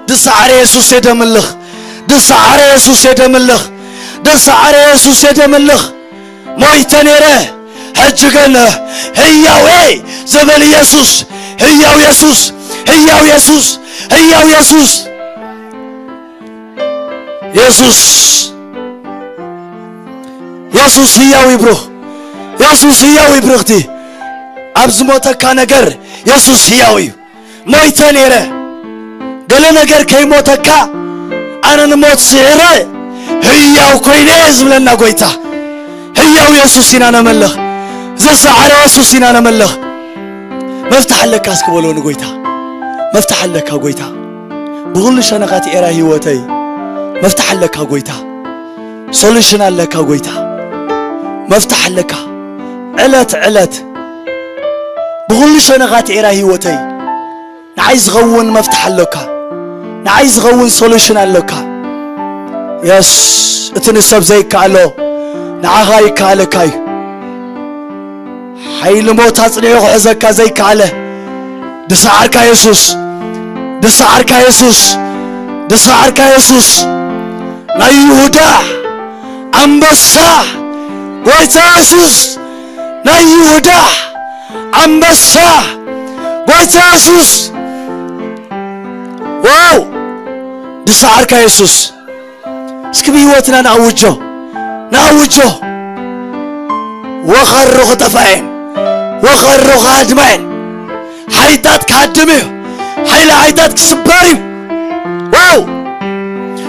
ድሰዓረ የሱስ የደምልኽ፣ ድሰዓረ የሱስ የደምልኽ፣ ድሰዓረ የሱስ የደምልኽ። ሞይተ ነይረ፣ ሕጂ ግን ህያው እየ ዝብል ኢየሱስ፣ ህያው ኢየሱስ፣ ህያው ኢየሱስ፣ ህያው ኢየሱስ። የሱስ፣ የሱስ ህያው እዩ ብሩኽ። የሱስ ህያው እዩ ብርኽቲ። ኣብ ዝሞተካ ነገር የሱስ ህያው እዩ። ሞይተ ነይረ፣ ገለ ነገር ከይሞተካ ኣነ ንሞት ስዒረ ህያው ኮይነ እየ ዝብለና ጎይታ። ህያው የሱስ ኢና ነመልኽ። ዝሰዓረ የሱስ ኢና ነመልኽ። መፍትሕ ኣለካ እስኪ በሎ ንጎይታ። መፍትሕ ኣለካ ጎይታ። ብኹሉ ሸነኻት ኤራ ህይወተይ መፍትሕ ኣለካ ጎይታ። ሶሉሽን ኣለካ ጎይታ። መፍትሕ ኣለካ። ዕለት ዕለት ብኹሉ ሸነኻት ኤራ ህይወተይ ንዓይ ዝኸውን መፍትሕ ኣሎካ። ንዓይ ዝኸውን ሶሉሽን ኣሎካ። የስ፣ እቲ ንሰብ ዘይከኣሎ ንዓኻ ይከኣለካ እዩ። ሓይሊ ሞት ኣጽኒዑ ክሕዘካ ዘይከኣለ ድሰዓርካ የሱስ፣ ድሰዓርካ የሱስ፣ ድሰዓርካ የሱስ። ናይ ይሁዳ ኣንበሳ ጎይታ የሱስ፣ ናይ ይሁዳ ኣንበሳ ጎይታ የሱስ። ዋው! ድሰዓርካ የሱስ። እስኪ ብህይወትና ንኣውጆ፣ ንኣውጆ። ወኸሩ ክጠፍኣየን፣ ወኸሩ ክሃድማየን። ሓይታት ክሃድም እዩ። ሓይሊ ሓይታት ክስበር እዩ። ዋው!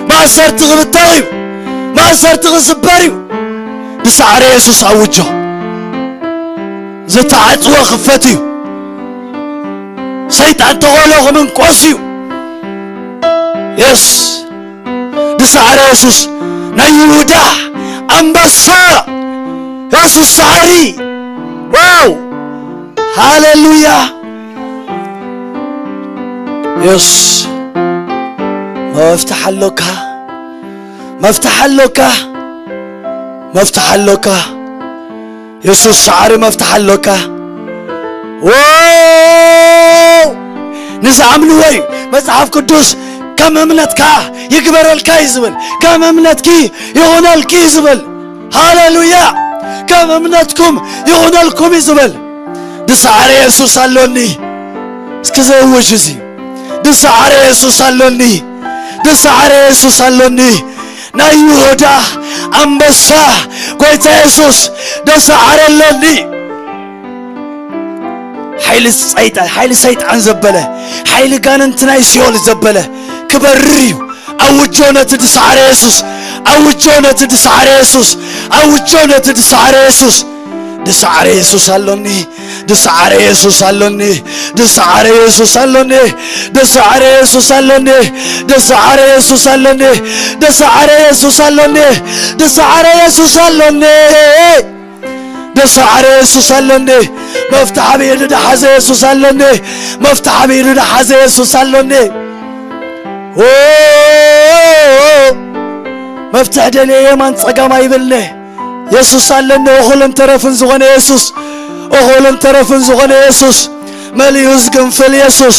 ማእሰርቲ ክብተኽ እዩ። ማእሰርቲ ክስበር እዩ። ብሰዕሪ የሱስ ኣውጆ። ዝተዓጽወ ክፈት እዩ። ሰይጣን ተቐሎ ክምንቆስ እዩ። የስ፣ ብሰዕሪ የሱስ ናይ ይሁዳ ኣንበሳ የሱስ ሰዓሪ። ሃሌሉያ። የሱስ፣ መፍትሕ ኣሎካ፣ መፍትሕ ኣሎካ፣ መፍትሕ ኣሎካ። የሱስ፣ ሳዕሪ መፍትሕ ኣሎካ። ዎ፣ ንዝኣምንዎ እዩ መጽሓፍ ቅዱስ ከም እምነትካ ይግበረልካ እዩ ዝብል፣ ከም እምነትኪ ይኹነልኪ እዩ ዝብል። ሃሌሉያ። ከም እምነትኩም ይኹነልኩም እዩ ዝብል። ድሳዕረ የሱስ ኣሎኒ። እስኪ ዘውጅ እዚ፣ ድሳዕረ የሱስ ኣሎኒ፣ ድሳዕረ የሱስ ኣሎኒ። ናይ ይሁዳ ኣንበሳ ጎይታ የሱስ፣ ድሳዕረ ኣሎኒ። ሓይሊ ሰይጣን፣ ሓይሊ ሰይጣን ዘበለ፣ ሓይሊ ጋንንቲ ናይ ሲኦል ዘበለ ክበርር እዩ። ኣውጆ ነቲ ድሳዕረ የሱስ፣ ኣውጆ ነቲ ድሳዕረ የሱስ፣ ኣውጆ ነቲ ድሳዕረ የሱስ። ድሳዕረ የሱስ ኣሎኒ፣ ድሳዕረ የሱስ ኣሎኒ፣ ድሳዕረ የሱስ ኣሎኒ፣ ድሳዕረ የሱስ ኣሎኒ፣ ድሳዕረ የሱስ ኣሎኒ፣ ድሳዕረ የሱስ ኣሎኒ፣ ድሳዕረ የሱስ ኣሎኒ። ድሳዕረ የሱስ ኣሎኒ። መፍትሕ ኣብ ኢዱ ድሓዘ የሱስ ኣሎኒ። መፍትሕ ኣብ ኢዱ ድሓዘ የሱስ ኣሎኒ። ዎ፣ መፍትሕ ደልየ የማን ጸጋም ኣይብልኒ። የሱስ ኣለኒ፣ እኹልን ተረፍን ዝኾነ የሱስ፣ እኹልን ተረፍን ዝኾነ የሱስ፣ መሊኡ ዝግንፍል የሱስ፣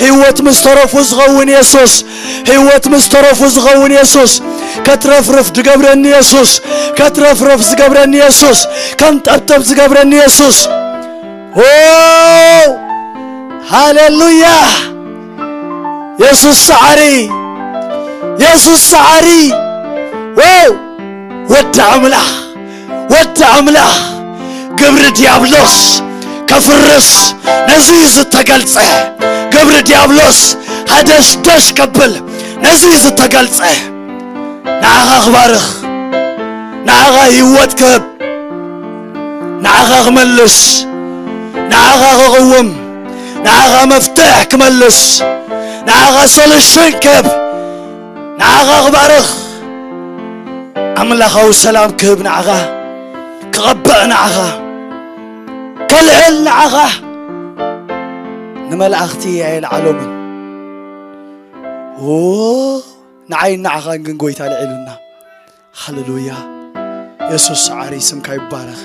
ህይወት ምስ ተረፉ ዝኸውን የሱስ፣ ህይወት ምስ ተረፉ ዝኸውን የሱስ፣ ከትረፍርፍ ዝገብረኒ የሱስ፣ ከትረፍርፍ ዝገብረኒ የሱስ፣ ከም ጠብጠብ ዝገብረኒ የሱስ። ዎ፣ ሃሌሉያ። የሱስ ሰዓሪ፣ የሱስ ሰዓሪ። ዎ፣ ወዲ ኣምላኽ፣ ወዲ ኣምላኽ። ግብሪ ዲያብሎስ ከፍርስ ነዚ እዩ ዝተገልጸ። ግብሪ ዲያብሎስ ሃደሽደሽ ከብል ነዚ እዩ ዝተገልጸ። ንዓኻ ክባርኽ፣ ንዓኻ ህይወት ክህብ፣ ንዓኻ ክመልስ፣ ንዓኻ ክቕውም፣ ንዓኻ መፍትሕ ክመልስ፣ ንዓኻ ሶሉሽን ክህብ፣ ንዓኻ ክባርኽ፣ ኣምላኻዊ ሰላም ክህብ ንዓኻ፣ ክቐብእ ንዓኻ፣ ከልዕል ንዓኻ። ንመላእኽቲ ኣየልዓሎምን። ዎ፣ ንዓይ ንዓኻን ግን ጎይታ ልዒሉና። ሃሌሉያ። የሱስ ሰዓሪ ስምካ ይባረኽ።